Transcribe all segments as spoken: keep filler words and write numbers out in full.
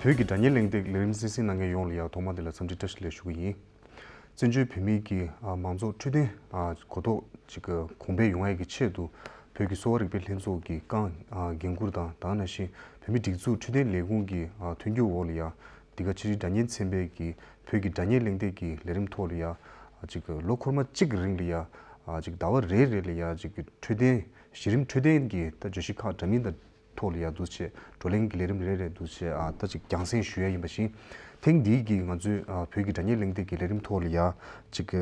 བོད་ཀྱི་སྒྲ་སྙན་གླེང་སྟེགས་ལས་རིམ་གསན་གཟིགས་གནང་མཁན་ཡོངས་ལ་ཡང་ཐོག་མ་དེ་ལ་འཚམས་འདྲི་བཀྲ་ཤིས་བདེ་ལེགས་ཞུ་གི་ཡིན། བཙན་བྱོལ་བོད་མིའི་གི་ཨ་མང་ཚོགས་འཕྲོད་བསྟེན་ཨ་གོ་རྟོགས་ཅིག་གོང་འཕེལ་ཡོང་ཡས་ཀྱི་ཆེད་དུ་བོད་ཀྱི་གསོ་བ་རིག་པའི་ལྷན་ཚོགས་ཀྱི་རྐང་ཨ་འགན་འཁུར་དང་། ད་ག་ནང་བཞིན་བོད་མིའི་སྒྲིག་འཛུགས་འཕྲོད་བསྟེན་ལས་ཁུངས་ཀྱི་ཨ་མཐུན་འགྱུར་འོག་ལ་ཡང་འདི་ག་ཕྱི་དྲིལ་སྒྲ་སྙན་ཚན་པའི་གི་བོད་ཀྱི་སྒྲ་སྙན་གླེང་སྟེགས་ཀྱི་ལས་རིམ་ཐོག་ལ་ཡང་ཨ་ཅིག་ལོ་འཁོར་མ་གཅིག་གི་རིང་ལ་ཡང་ཨ་ཅིག་ཟླ་བ་རེ་རེ་ལ་ཡང་ཅིག་འཕྲོད་བསྟེན་གཞི་རིམ་འཕྲོད་བསྟེན་གྱི་ད་བརྗོད་གཞི་ཁག་འདྲ་མིན་དང་། ཐོག་ལ་ཡང་འདུག་སེ་བགྲོ་གླེང་གི་ལས་རིམ་རེ་རེ་འདུག་སེ་ཨ་ད་ཅིག་རྒྱང་སྲིང་ཞུ་ཡ་ཡིན་པ་བཞིན། ཐེངས་འདིའི་གི་ང་ཚོའི་ཨ་བོད་ཀྱི་སྒྲ་སྙན་གླེང་སྟེགས་ཀྱི་ལས་རིམ་ཐོག་ལ་ཡང་ཅིག་གི་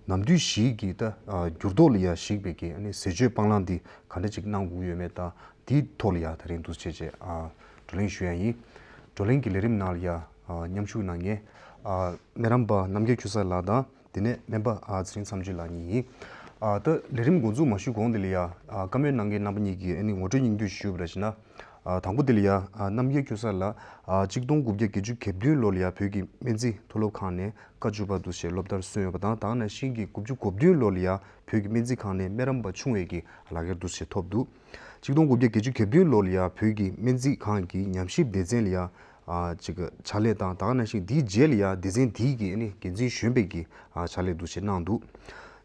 ནམ་དུས་བཞི་གི་ད་ཨ་འགྱུར་ལྡོག་ལ་ཡང་གཞིགས་པའི་གི་ཨ་ནི་ཟས་སྤྱོད་སྤང་བླང་འདི་ག་འདྲ་ཅིག་གནང་དགོས་ཡོད་མེད་དང་། དེའི་ཐོག་ལ་ཡང་ད་རིང་འདུག་སེ་བྱས་ཨ་བགྲོ་གླེང་ཞུ་ཡ་ཡིན། བགྲོ་གླེང་གི་ལས་རིམ་ནང་ལ་ཡང་ཨ་མཉམ་ཞུགས་གནང་མཁན་ཨ་སྨན་རམས་པ་རྣམ་རྒྱལ་ཆོས་གྲགས་ལགས་དང་། དེ་ནས་སྨན་པ་ཨ་ཚེ་རིང་མཚམས་གཅོད་ལགས་གཉིས་ཡིན། ཨ་ད་ལས་རིམ་འགོ་འཛུགས་མ་ཞུས་གོང་དེ་ལ་ཡ་ཨ་བཀའ་མོལ་གནང་མཁན་རྣམ་པ་གཉིས་ཀྱིས་ཨ་ནི་ངོ་སྤྲོད་སྙིང་བསྡུས་ཞུས་པ་ར་ཞིག་ན། ཨ་དང་པོ་དེ་ལ་ཡ་ཨ་རྣམ་རྒྱལ་ཆོས་གྲགས་ལགས་ཨ་གཅིག་སྟོང་དགུ་བརྒྱ་བརྒྱད་ཅུ་གྱ་བདུན་ལོ་ལ་ཡ་བོད་ཀྱི་སྨན་རྩིས་མཐོ་སློབ་ཁང་ནས་བཀའ་བཅུ་པ་འདུག་སེ་སློབ་མཐར་སོན་ཡོད་པ་དང་། ད་ག་ནང་བཞིན་གྱི་དགུ་བཅུ་གོ་བདུན་ལོ་ལ་ཡ་བོད་ཀྱི་སྨན་རྩིས་ཁང་ནས་སྨན་རམས་པ་ཆུང་བའི་གི་ལག་འཁྱེར་འདུག་སེ་ཐོབ་འདུག་གཅིག་སྟོང་དགུ་བརྒྱ་བརྒྱད་ཅུ་གྱ་བདུན་ལོ་ལ་ཡ་བོད་ཀྱི་སྨན་རྩིས་ཁང་གི་ཉམས་ཞིབ་སྡེ་ཚན་ལ་ཡ་ཨ་ཅིག་ཕྱག་ལས་དང་། ད་ག་ནང་བཞིན་དེའི་རྗེས་ལ་ཡ་སྡེ་ཚན་དེའི་གི་ཨ་ནི་འགན་འཛིན་གཞོན་པའི་གི་ཨ་ཕྱག་ལས་འདུག་སེ་གནང་འདུག་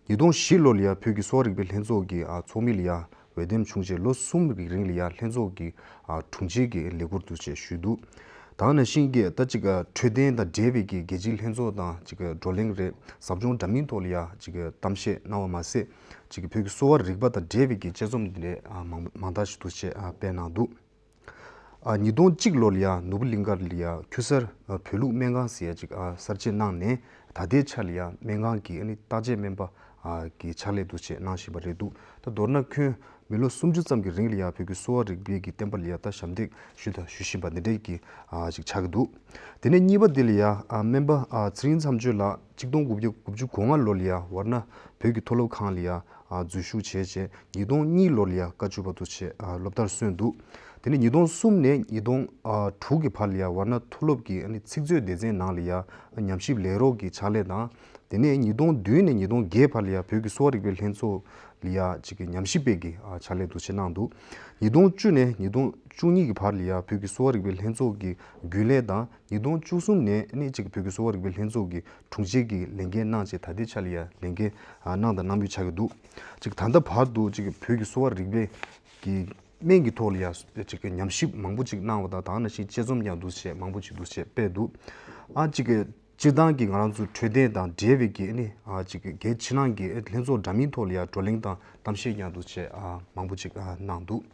ཉིས་སྟོང་བཞི་ལོ་ལ་ཡ་བོད་ཀྱི་གསོ་བ་རིག་པའི་ལྷན་ཚོགས་ཀྱི་ཨ་ཚོགས་མི་ལ་ཡ་འོས་འདེམས་བྱུང་རྗེས་ལོ་གསུམ་གྱི་རིང་ལ་ཡ་ལྷན་ཚོགས་ཀྱི་ཨ་དྲུང་ཆེ་གི་ལས་འཁུར་འདུག་སེ་ཞུས་འདུག་ད་ག་ནང་བཞིན་གྱི་ད་ཅིག་འཕྲོད་བསྟེན་དང་འབྲེལ་བའི་གི་རྒྱལ་སྤྱིའི་ལྷན་ཚོགས་དང་ཅིག་བགྲོ་གླེང་རེད། ཟབ་སྦྱོང་འདྲ་མིན་ཐོག་ལ་ཡ་ཅིག་གཏམ་བཤད་གནང་བ་མ་ཟད། ཅིག་བོད་ཀྱི་གསོ་བ་རིག་པ་དང་འབྲེལ་བའི་གི་དཔྱད་རྩོམ་འདི་འདྲའི་ཨ་མང་མང་དག་ཞིག་འདུག་སེ་ཨ་སྤེལ་གནང་འདུག་ཨ་ཉིས་སྟོང་གཅིག་ལོ་ལ་ཡ་ནོར་བུ་གླིང་ཁ་ལ་ཡ་ཁྱུ་གསར་ཨ་བོད་ལུགས་སྨན་ཁང་ཟེར་ཡ་ཅིག་ཨ་གསར་བརྗེ་གནང་ནས། ད་ལྟའི་ཆ་ལ་ཡ་སྨན་ཁང་གི་ཨ་ནི་བརྟག་དཔྱད་སྨན་པ་ཨ་གི་ཕྱག་ལས་འདུག་སེ་གནང་བཞིན་པ་རེད་འདུག་ད་མདོར་ན་ཁྱོན་མི་ལོ་སུམ་ཅུ་ཙམ་གྱི་རིང་ལ་ཡ་བོད་ཀྱི་གསོ་བ་རིག་པའི་གི་བསྟན་པ་ལ་ཡ་ད་ཞབས་འདེགས་ཞུ་དང་ཞུ་བཞིན་པ་འདི་འདྲའི་གི་ཨ་ཅིག་ཆགས་ཀྱི་འདུག་དེ་ནས་གཉིས་པ་དེ་ལ་ཡ་ཨ་སྨན་པ་ཨ་ཚེ་རིང་མཚམས་གཅོད་ལགས་གཅིག་སྟོང་དགུ་བརྒྱ་དགུ་བཅུ་གོ་ལྔ་ལོ་ལ་ཡ་ཝར་ན་བོད་ཀྱི་མཐོ་སློབ་ཁང་ལ་ཡ་ཨ་འཛུལ་ཞུགས་བྱས་རྗེས་ཉིས་སྟོང་གཉིས་ལོ་ལ་ཡ་བཀའ་བཅུ་པ་འདུག་སེ་ཨ་སློབ་མཐར་སོན་འདུག་དེ་ནས་ཉིས་སྟོང་གསུམ་ནས་ཉིས་སྟོང་ཨ་དྲུག་གི་བར་ལ་ཡ་ཝར་ན་མཐོ་སློབ་ཀྱི་ཨ་ནི་ཚིག་མཛོད་སྡེ་ཚན་ནང་ལ་ཡ་ཉམས་ཞིབ་ལས་རོགས་ཀྱི་ཕྱག་ལས་དང་། དེ་ནས་ཉིས་སྟོང་བདུན་ནས་ཉིས་སྟོང་བརྒྱད་བར་ལ་ཡ་བོད་ཀྱི་གསོ་བ་རིག་པའི་ལྷན་ཚོགས་ལ་ཡ་ཅིག་གི་ཉམས་ཞིབ་པའི་གི་ཨ་ཕྱག་ལས་འདུག་སེ་གནང་འདུག་ཉིས་སྟོང་བཅུ་ནས་ཉིས་སྟོང་བཅུ་གཉིས་ཀྱི་བར་ལ་ཡ་བོད་ཀྱི་གསོ་བ་རིག་པའི་ལྷན་ཚོགས་ཀྱི་རྒྱུན་ལས་དང་། ཉིས་སྟོང་བཅུ་གསུམ་ནས་ནི་ཅིག་བོད་ཀྱི་གསོ་བ་རིག་པའི་ལྷན་ཚོགས་ཀྱི་དྲུང་ཆེ་གི་ལས་འགན་གནང་བྱས། ད་ལྟའི་ཆ་ལ་ཡ་ལས་འགན་ཨ་གནང་དང་གནང་མུས་ཆགས་ཀྱི་འདུག་ཅིག་ད་ལྟ་བར་དུ་ཅིག་བོད་ཀྱི་གསོ་བ་རིག་པའི་གི་སྨན་གྱི་ཐོག་ལ་ཡ་ཅིག་ཉམས་ཞིབ་མང་པོ་ཅིག་གནང་བ་དང་། ད་ག་ནང་བཞིན་དཔྱད་རྩོམ་ཀྱང་འདུག་སེ་མང་པོ་ཅིག་འདུག་སེ་སྤེལ་འདུག་ཨ་ཅིག་སྤྱིར་བཏང་གི་ང་རང་ཚོ་འཕྲོད་བསྟེན་དང་འབྲེལ་བའི་གི་ནི་ཨ་ཅིག་གལ་ཆེ་ནང་གི་ལྷན་ཚོགས་འདྲ་མིན་ཐོག་ལ་ཡ་བགྲོ་གླེང་དང་གཏམ་བཤད་ཀྱང་འདུག་སེ་ཨ་མང་པོ་ཅིག་ཨ་གནང་འདུག་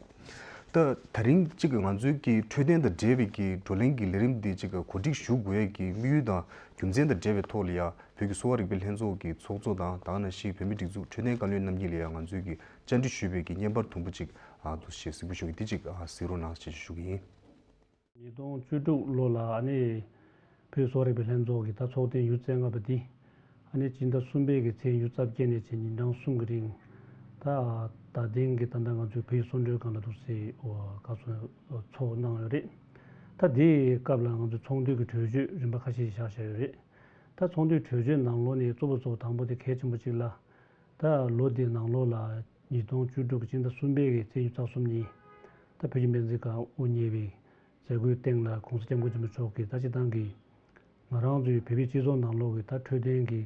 ད་ད་རིང་གཅིག་ང་ཚོའི་གི་འཕྲོད་བསྟེན་དང་འབྲེལ་བའི་གི་བགྲོ་གླེང་གི་ལས་རིམ་འདི་གཅིག་གོ་སྒྲིག་ཞུ་དགོས་ཡས་ཀྱི་དམིགས་ཡུལ་དང་རྒྱུ་མཚན་དང་འབྲེལ་བའི་ཐོག་ལ་ཡ་བོད་ཀྱི་གསོ་བ་རིག་པའི་ལྷན་ཚོགས་ཀྱི་ཚོགས་གཙོ་དང་། ད་ག་ནང་བཞིན་བོད་མིའི་སྒྲིག་འཛུགས་འཕྲོད་བསྟེན་བཀའ་བློན་རྣམ་གཉིས་ལ་ཡ་ང་ཚོའི་གི་བཅར་འདྲི་ཞུས་པའི་གི་བརྙན་པར་དུམ་བུ་གཅིག་ཨ་འདུག་སེ་གཟིགས་འབུལ་ཞུ་གི་འདི་གཅིག་ཨ་གཟིགས་རོགས་གནང་ཞེས་ཞུ་གི་ཡིན། ཉིས་སྟོང་བཅུ་དྲུག་ལོ་ལ་ཨ་ནི་བོད་གསོ་བ་རིག་པའི་ལྷན་ཚོགས་ཀྱི་ད་ཚོགས་ཐེངས་ཡུལ་ཚན་ལྔ་པ་འདི་ཨ་ནི་སྤྱི་ཟླ་གསུམ་པའི་གི་ཚེས་ཉི་ཤུ་རྩ་བརྒྱད་ནས་བྱས་ཉིན་གྲངས་གསུམ་གྱི་རིང་ད་ད་ཐེངས་ཀྱི་ད་ལྟ་ང་ཚོའི་བོད་ཡིག་གསོལ་མགྲོན་ཁང་ལ་འདུག་སེ་བཀའ་ཚོགས་ཚོགས་གནང་ཡོད་རེད། ད་དེའི་སྐབས་ལ་ང་ཚོའི་ཚོགས་འདུའི་གི་གྲོས་ཆོད་རིམ་པ་ཁ་ཤས་ཤིག་བཞག་བཞག་ཡོད་རེད། ད་ཚོགས་འདུའི་གྲོས་ཆོད་ནང་ལོགས་ནས་གཙོ་བོ་གཙོ་བོ་དང་པོ་དེ་གལ་ཆེན་པོ་གཅིག་ལ། ད་ལོ་འདིའི་ནང་ལོགས་ལ་ཉིས་སྟོང་བཅུ་དྲུག་གི་སྤྱི་ཟླ་གསུམ་པའི་གི་ཚེས་ཉི་ཤུ་རྩ་གསུམ་ཉིན་ད་བོད་ཀྱི་སྨན་རྩིས་ཁང་དབུ་བརྙེས་པའི་མཛད་སྒོའི་སྟེང་ལ་༸གོང་ས་༸སྐྱབས་མགོན་ཆེན་པོ་མཆོག་གིས་ད་སྤྱིར་བཏང་གི་ང་རང་ཚོའི་བོད་པའི་སྤྱི་ཚོགས་ནང་ལོགས་ཀྱི་ད་འཕྲོད་བསྟེན་གྱི་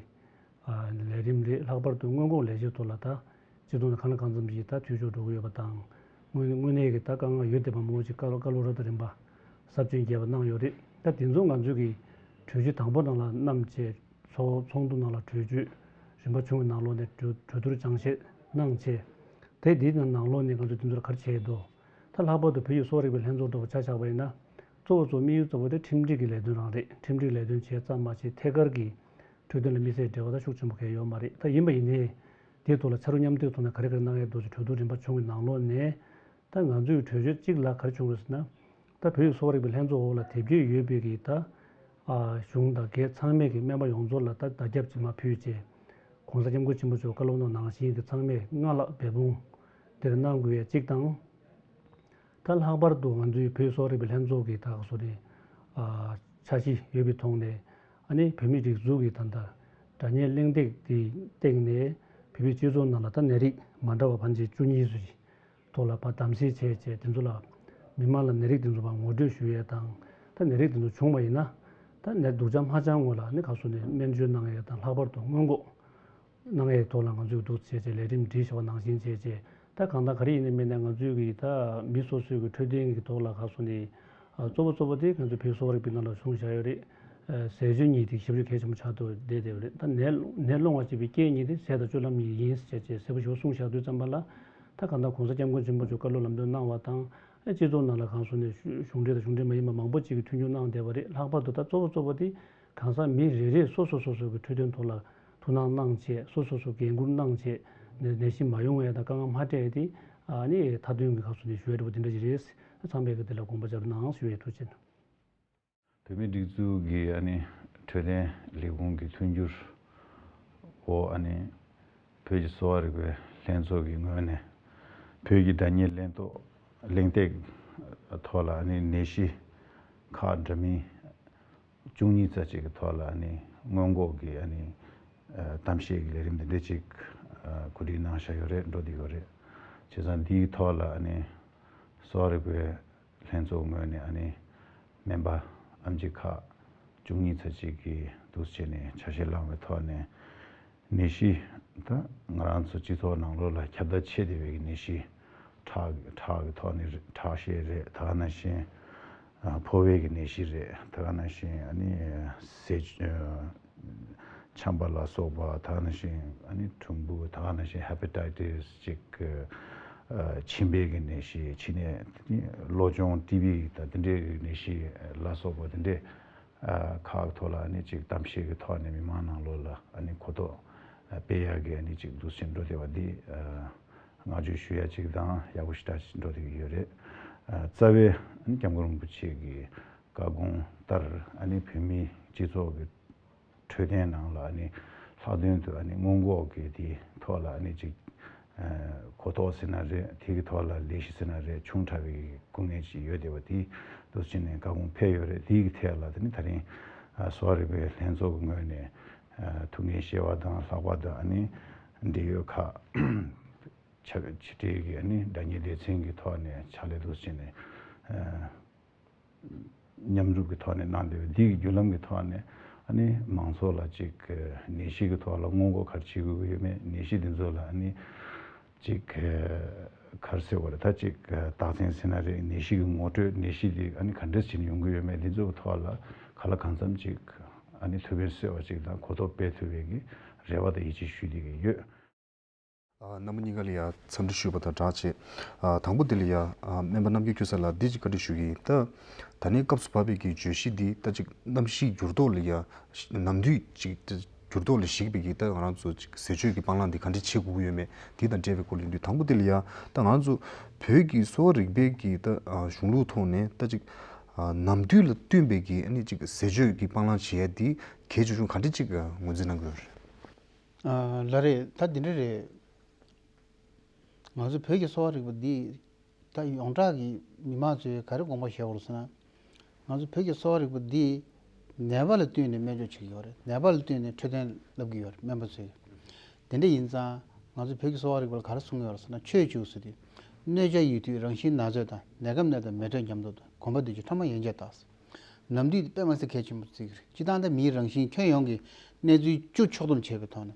ཨ་ལས་རིམ་རེད། ལྷག་པར་དུ་སྔོན་འགོག་ལས་གཞིའི་ཐོག་ལ་ད་སྤྱི་ཚོགས་ནང་གང་ལ་གང་འཚམ་ཞིག་ད་འཐུས་ཤོར་འགྲོ་གི་ཡོད་པ་དང་། དངོས་དངོས་གནས་ཀྱི་ད་དཀའ་ངལ་ཡོད་བསྡད་པ་མང་པོ་ཞིག་བཀའ་སློབ་བཀའ་སློབ་རབ་དང་རིམ་པ་ཟབ་ཅིང་རྒྱས་པ་གནང་ཡོད་རེད། ད་དེ་ཚོ་ང་ཚོས་ཀྱི་གྲོས་ཆོད་དང་པོ་ནང་ལ་བསྣམས་བྱས། ཚོགས་ཚོགས་འདུ་ནང་ལ་གྲོས་ཆོད་རིམ་པ་བྱུང་བའི་ནང་ལོགས་ནས་གྲོས་གྲོས་བསྡུར་སྦྱང་བཤད་གནང་བྱས། དེ་འདིའི་ནང་ལོགས་ནས་ང་ཚོས་དེ་ཚོ་ལ་ག་རེ་བྱས་ཡོད་དོ། ད་ལྷག་པར་དུ་བོད་ཀྱི་གསོ་བ་རིག་པའི་ལྷན་ཚོགས་འདྲ་བོ་ཆ་བཞག་པ་ཡིན་ན། གཙོ་བོ་གཙོ་དམིགས་ཡུལ་གཙོ་བོ་དེ་ཁྲིམས་སྒྲིག་གི་ལས་དོན་རང་རེད། ཁྲིམས་སྒྲིག་ལས་དོན་བྱས་ཙམ་མ་ཟད་ཐད་ཀར་གྱི་འཕྲོད་བསྟེན་ལ་དམིགས་བསལ་འབྲེལ་བ་ད་ཤུགས་ཆེན་པོ་གང་ཡང་ཡོད་མ་རེད། ད་ཡིན་པ་ཡིན་ནའི་དེའི་ཐོག་ལ་ཕྱར་གྲུ་མཉམ་འདེགས་ཐོག་ནས་ག་རེ་ག་རེ་གནང་ཡས་འདུག་ཅེས་གྲོས་བསྡུར་རིམ་པ་བྱུང་བའི་ནང་ལོགས་ནས། ད་ང་ཚོས་གྲོས་ཆོད་གཅིག་ལ་ག་རེ་བྱུང་རེད་ཟེར་ན། ད་བོད་ཀྱི་གསོ་བ་རིག་པའི་ལྷན་ཚོགས་འོག་ལ་དེབ་སྐྱེལ་ཡོད་པའི་གི་ད་ཨ་གཞུང་དང་སྒེར་ཚང་མས་ཀྱི་སྨན་པ་ཡོངས་རྫོགས་ལ་ད་བརྡ་ཁྱབ་ཅིག་མར་ཕུལ་བྱས། ༸གོང་ས་༸སྐྱབས་མགོན་ཆེན་པོ་མཆོག་བཀའ་སློབ་གནང་ནང་བཞིན་གྱི་ཚང་མས་སྔར་ལྷག་འབད་འབུངས་དེར་གནང་དགོས་ཡ་གཅིག་དང་། ད་ལྷག་པར་དུ་ང་ཚོའི་བོད་གསོ་བ་རིག་པའི་ལྷན་ཚོགས་ཀྱི་ད་ག་སོ་རེད། ཨ་འཆར་གཞི་ཡོད་པའི་ཐོག་ནས་ཨ་ནི་བོད་མིའི་སྒྲིག་འཛུགས་ཀྱི་ད་ལྟ་སྒྲ་སྙན་གླེང་སྟེགས་དེའི་སྟེང་ནས་བོད་པའི་སྤྱི་ཚོགས་ནང་ལ་ད་ནད་རིགས་མ་འདྲ་བ་ཕལ་ཆེར་བཅུ་གཉིས་ཙམ་ཞིག་ཐོག་ལ་ཕར་གདམ་གསེས་བྱས་བྱས། དེ་ཚོ་ལ་མི་མང་ལ་ནད་རིགས་དེ་ཚོ་ཕར་ངོ་སྤྲོད་ཞུ་ཡས་དང་ ད་ནད་རིགས་དེ་ཚོ་བྱུང་བ་ཡིན་ན། ད་ནད་སྡུག་ཅག་མ་ཆགས་སྔོན་ལ་ནི་ག་སོ་ནས་སྨན་བཅོས་གནང་ཡས་དང་། ལྷག་པར་དུ་སྔོན་འགོག་གནང་ཡས་ཐོག་ལ་ང་ཚོས་འདུག་བྱས་བྱས་ལས་རིམ་སྒྲིག་བཞག་པ་ནང་བཞིན་བྱས་བྱས། ད་གང་ལྟར་ག་རེ་ཡིན་ནའི་མིན་ནའི་ང་ཚོས་ཀྱི་ད་མི་སོ་སོའི་གི་འཕྲོད་བསྟེན་གྱི་ཐོག་ལ་ག་སོ་ནས། ཨ། གཙོ་བོ་གཙོ་བོ་དེ་ང་ཚོ་བོད་གསོ་བ་རིག་པའི་ནང་ལ་གསུངས་བཞག་ཡོད་རེད། ཨ། ཟས་སྤྱོད་གཉིས་དེ་ཞབས་ཕྱི་གལ་ཆེན་པོ་ཆགས་ཐུབ་བསྡད་བསྡད་ཡོད་རེད། ད་ནད་ནད་སློང་བ་བྱེད་པའི་རྐྱེན་གཉིས་དེ་ཟས་དང་སྤྱོད་ལམ་གཉིས་ཡིན་ཟེར་བྱས་གསལ་པོ་ཞེ་པོ་གསུངས་བཞག་དུས་ཙམ་པ་ལ། ད་གང་ལྟར་༸གོང་ས་༸སྐྱབས་མགོན་ཆེན་པོ་མཆོག་བཀའ་སློབ་ལམ་སྟོན་གནང་བ་དང་། ཨ། སྤྱི་ཚོགས་ནང་ལ་གང་སོ་ནས་གཞུང་འབྲེལ་དང་གཞུང་འབྲེལ་མ་ཡིན་པ་མང་པོ་ཅིག་གིས་མཐུན་འགྱུར་གནང་བསྡད་པ་རེད། ལྷག་པར་དུ་ད་གཙོ་བོ་གཙོ་བོ་དེ་གང་ཟག་མི་རེ་རེས་སོ་སོ་སོ་སོ་གི་འཕྲོད་བསྟེན་ཐོག་ལ་ཐུགས་སྣང་གནང་བྱས། སོ་སོ་སོ་འགན་འཁུར་གནང་བྱས། ནད་ནད་གཞི་མ་ཡོང་བའི་དང་དཀའ་ངལ་མ་འཕྲད་དེ། ཨ་ནི་མཐའ་དོན་གྱི་ཁ་ཕྱོགས་ནས་ཞུ་ཡ་འདྲ་པོ་དེ་འདྲ་ཞིག་རེད། ཚང་མས་ཀྱི་དེ་ལ་དགོངས་པ་འཇགས་གནང་ཞུ་ཡ། ཐུགས་རྗེ་ཆེ། བོད་མིའི་སྒྲིག་འཛུགས་ཀྱི་ཨ་ནི་འཕྲོད་བསྟེན་ལས་ཁུངས་ཀྱི་མཐུན་འགྱུར་འོག་ཨ་ནི་བོད་ཀྱི་གསོ་བ་རིག་པའི་ལྷན་ཚོགས་ཀྱི་ངོས་ནས་བོད་ཀྱི་སྒྲ་སྙན་གླེང་ཐོག་གླེང་སྟེགས་ཐོག་ལ་ཨ་ནི་ནད་གཞི་ཁག་འདྲ་མིན་བཅུ་གཉིས་ཙམ་ཅིག་གི་ཐོག་ལ་ཨ་ནི་སྔོན་འགོག་གི་ཨ་ནི་ཨ་གཏམ་བཤད་ཀྱི་ལས་རིམ་འདི་འདྲ་ཅིག་ཨ་གོ་སྒྲིག་གནང་བཞག་ཡོད་རེད། འགྲོ་བསྡད་ཡོད་རེད། བྱས་ཙང་འདིའི་ཐོག་ལ་ཨ་ནི་གསོ་བ་རིག་པའི་ལྷན་ཚོགས་ངོས་ནས་ཨ་ནི་སྨན་པ་ཨེམ་ཆི་ཁག་བཅུ་གཉིས་ཙམ་ཅིག་གིས་འདུག་སེ་བྱས་ནས་ཆ་ཤས་བླངས་པའི་ཐོག་ནས། ནད་གཞི་ད་ང་རང་ཚོ་སྤྱི་ཚོགས་ནང་ལོགས་ལ་ཁྱབ་གདལ་ཆེ་བསྡད་པའི་ནད་གཞི། ཁྲག་ཁྲག་གི་ཐོག་ནས་ཁྲག་ཤེད་རེད། ད་ག་ནང་བཞིན་ཨ་ཕོ་བའི་གི་ནད་གཞི་རེད། ད་ག་ནང་བཞིན་ཨ་ནི་ཟས་ཨ་ཆམ་པ་ལ་སོགས་པ། ད་ག་ནང་བཞིན་ཨ་ནི་གྲུམ་བུ། ད་ག་ནང་བཞིན་ཧེ་པ་ཊའི་ཊིས་ཅིག་ཨ་མཆིན་པའི་གི་ནད་གཞི། ཕྱི་ནས་གློ་གཅོང་ཊི་བི་དང་དེ་འདྲའི་གི་ནད་གཞི་ལ་སོགས་པ་དེ་འདྲའི་ཨ་ཁག་ཐོག་ལ་ཨ་ནི་ཅིག་གཏམ་བཤད་ཀྱི་ཐོག་ནས་མི་མང་ནང་ལོགས་ལ་ཨ་ནི་གོ་རྟོགས་ཨ་སྤེལ་ཡག་གི་ཨ་ནི་ཅིག་འདུག་སེ་འགྲོ་བསྡད་པ་འདི་ཨ་བསྔགས་བརྗོད་ཞུ་ཡ་ཅིག་དང་ཡག་པོ་ཞེ་དྲག་ཅིག་འགྲོ་བསྡད་ཀྱི་ཡོད་རེད། ཨ་རྩ་བའི་ཨ་ནི་སྐྱབས་མགོན་རིན་པོ་ཆེ་གི་བཀའ་དགོངས་ལྟར་ཨ་ནི་བོད་མིའི་སྤྱི་ཚོགས་ཀྱི་འཕྲོད་བསྟེན་ནང་ལ་ཨ་ནི་ལྷག་དོན་དུ་ཨ་ནི་སྔོན་འགོག་གི་དེའི་ཐོག་ལ་ཨ་ནི་ཅིག་ཨ་གོ་རྟོགས་ཟེར་ན་རེད། དེ་གི་ཐོག་ལ་ལས་གཞི་ཟེར་ན་རེད། ཆུང་དྲགས་པའི་སྐུ་ངལ་ཅིག་ཡོད་བསྡད་པ་དེ་འདུག་སེ་བྱས་ནས་བཀའ་དགོངས་ཕེབས་ཡོད་རེད། དེའི་གི་ཐད་ལ་དེ་ནི་ད་རིང་ཨ་གསོ་བ་རིག་པའི་ལྷན་ཚོགས་ཀྱི་ངོས་ནས་ཨ་ཐུགས་འགན་བཞེས་པ་དང་། ལྷག་པར་དུ་ཨ་ནི་འབྲེལ་ཡོད་ཁག་ཕྱི་ཕྱི་འབྲེལ་གྱི་ཨ་ནི་སྒྲ་སྙན་སྡེ་ཚན་གྱི་ཐོག་ནས་ཕྱག་ལས་འདུག་སེ་བྱས་ནས་ཨ་མཉམ་རུབ་ཀྱི་ཐོག་ནས་གནང་བསྡད་པའི་འདི་གི་བརྒྱུད་ལམ་གྱི་ཐོག་ནས་ཨ་ནི་མང་ཚོགས་ལ་ཅིག་ནད་གཞི་གི་ཐོག་ལ་སྔོན་འགོག་ག་རེ་བྱེད་དགོས་ཀྱི་ཡོད་མེད། ནད་གཞི་འདི་ཚོ་ལ་ཨ་ནི་ཅིག་ག་རེ་ཟེར་དགོས་རེད། ད་ཅིག་རྟགས་མཚན་ཟེར་ན་རེད། ནད་གཞི་གི་ངོ་སྤྲོད། ནད་གཞི་འདི་ཨ་ནི་ག་འདྲ་བྱས་ནས་ཡོང་གི་ཡོད་མེད། འདི་ཚོ་གི་ཐོག་ལ་གང་ལ་གང་འཚམ་ཅིག་ཨ་ནི་ཐུགས་ཕན་གསོས་པ་ཅིག་དང་གོ་རྟོགས་སྤེལ་ཐུབ་པའི་གི་རེ་བ་དང་ཡིད་ཆེས་ཞུ་བསྡད་ཀྱི་ཡོད། ཨ་རྣམ་པ་གཉིས་ཀ་ལ་ཡ་འཚམས་འདྲི་ཞུས་པ་དང་སྦྲགས་བྱས། ཨ་དང་པོ་དེ་ལ་ཡ་ཨ་སྨན་པ་རྣམ་རྒྱལ་ཁྱུ་གསར་ལགས་འདི་ཅིག་བཀའ་འདྲི་ཞུ་གི་ཡིན། ད་ད་ནི་སྐབས་སུ་བབས་པའི་གི་བརྗོད་གཞི་འདི་ད་ཅིག་གནམ་གཤིས་འགྱུར་ལྡོག་ལ་ཡ་ནམ་དུས་ཅིག་འགྱུར་ལྡོག་ལ་གཞིགས་པའི་གི་ད་ང་རང་ཚོ་ཅིག་ཟས་སྤྱོད་ཀྱི་སྤང་བླང་འདི་ག་འདྲ་བྱེད་དགོས་ཀྱི་ཡོད་མེད་འདི་དང་འབྲེལ་བའི་སྐོར་ལ་ཡིན་དུས། དང་པོ་དེ་ལ་ཡ་ད་ང་ཚོ་བོད་ཀྱི་གསོ་བ་རིག་པའི་གི་ད་ཨ་གཞུང་ལུགས་ཐོག་ནས་ད་ཅིག་ཨ་ནམ་དུས་ལ་བསྟུན་པའི་གི་ཨ་ནི་ཅིག་ཟས་སྤྱོད་ཀྱི་སྤང་བླང་བྱེད་ཡ་འདི་གལ་ཆེ་ཆུང་ག་འདྲ་ཅིག་ངོས་འཛིན་གནང་གི་ཡོད་རེད། ཨ་ལགས་རེད། ད་འདི་འདྲ་རེད། ང་ཚོ་བོད་ཀྱི་གསོ་བ་རིག་པ་འདི་ད་ཡོངས་གྲགས་ཀྱི་མི་མང་ཚོས་ག་རེ་དགོངས་པ་བཞེས་པ་རེད་ཟེར་ན། ང་ཚོ་བོད་ཀྱི་གསོ་བ་རིག་པ་འདི་ནད་པ་ལ་བསྟུན་ནས་སྨན་བཅོས་བྱེད་ཀྱི་ཡོད་རེད། ནད་པ་ལ་བསྟུན་ནས་འཕྲོད་བསྟེན་བསླབ་ཀྱི་ཡོད་རེད། སྨན་པ་ཚོས། དེ་འདྲ་ཡིན་ཙང་ང་ཚོ་བོད་ཀྱི་གསོ་བ་རིག་པ་ལ་ག་རེ་གསུང་གི་ཡོད་རེད་ཟེར་ན། ཆོས་བཅུ་ཟེར་དུས་གནོད་བྱ་ཡུལ་དུས་རང་བཞིན་ན་ཚོད་དང་། ནད་སྐབས་ནད་དང་མེ་དྲོད་འཇམ་ཏོག་ཏོ། གོམས་པ་འདི་ཚོ་ཕྲ་མ་ཡན་ཆད་དག་ཟེར། ནམ་དུས་དེ་དཔེ་མ་སྲིད་གལ་ཆེན་པོ་བརྩི་གི་རེད། སྤྱིར་བཏང་ད་མིའི་རང་བཞིན་ཁྱོན་ཡོངས་ཀྱི་གནས་ཚུལ་བཅུ་ཕྱོགས་བསྡོམས་བྱས་པའི་ཐོག་ནས།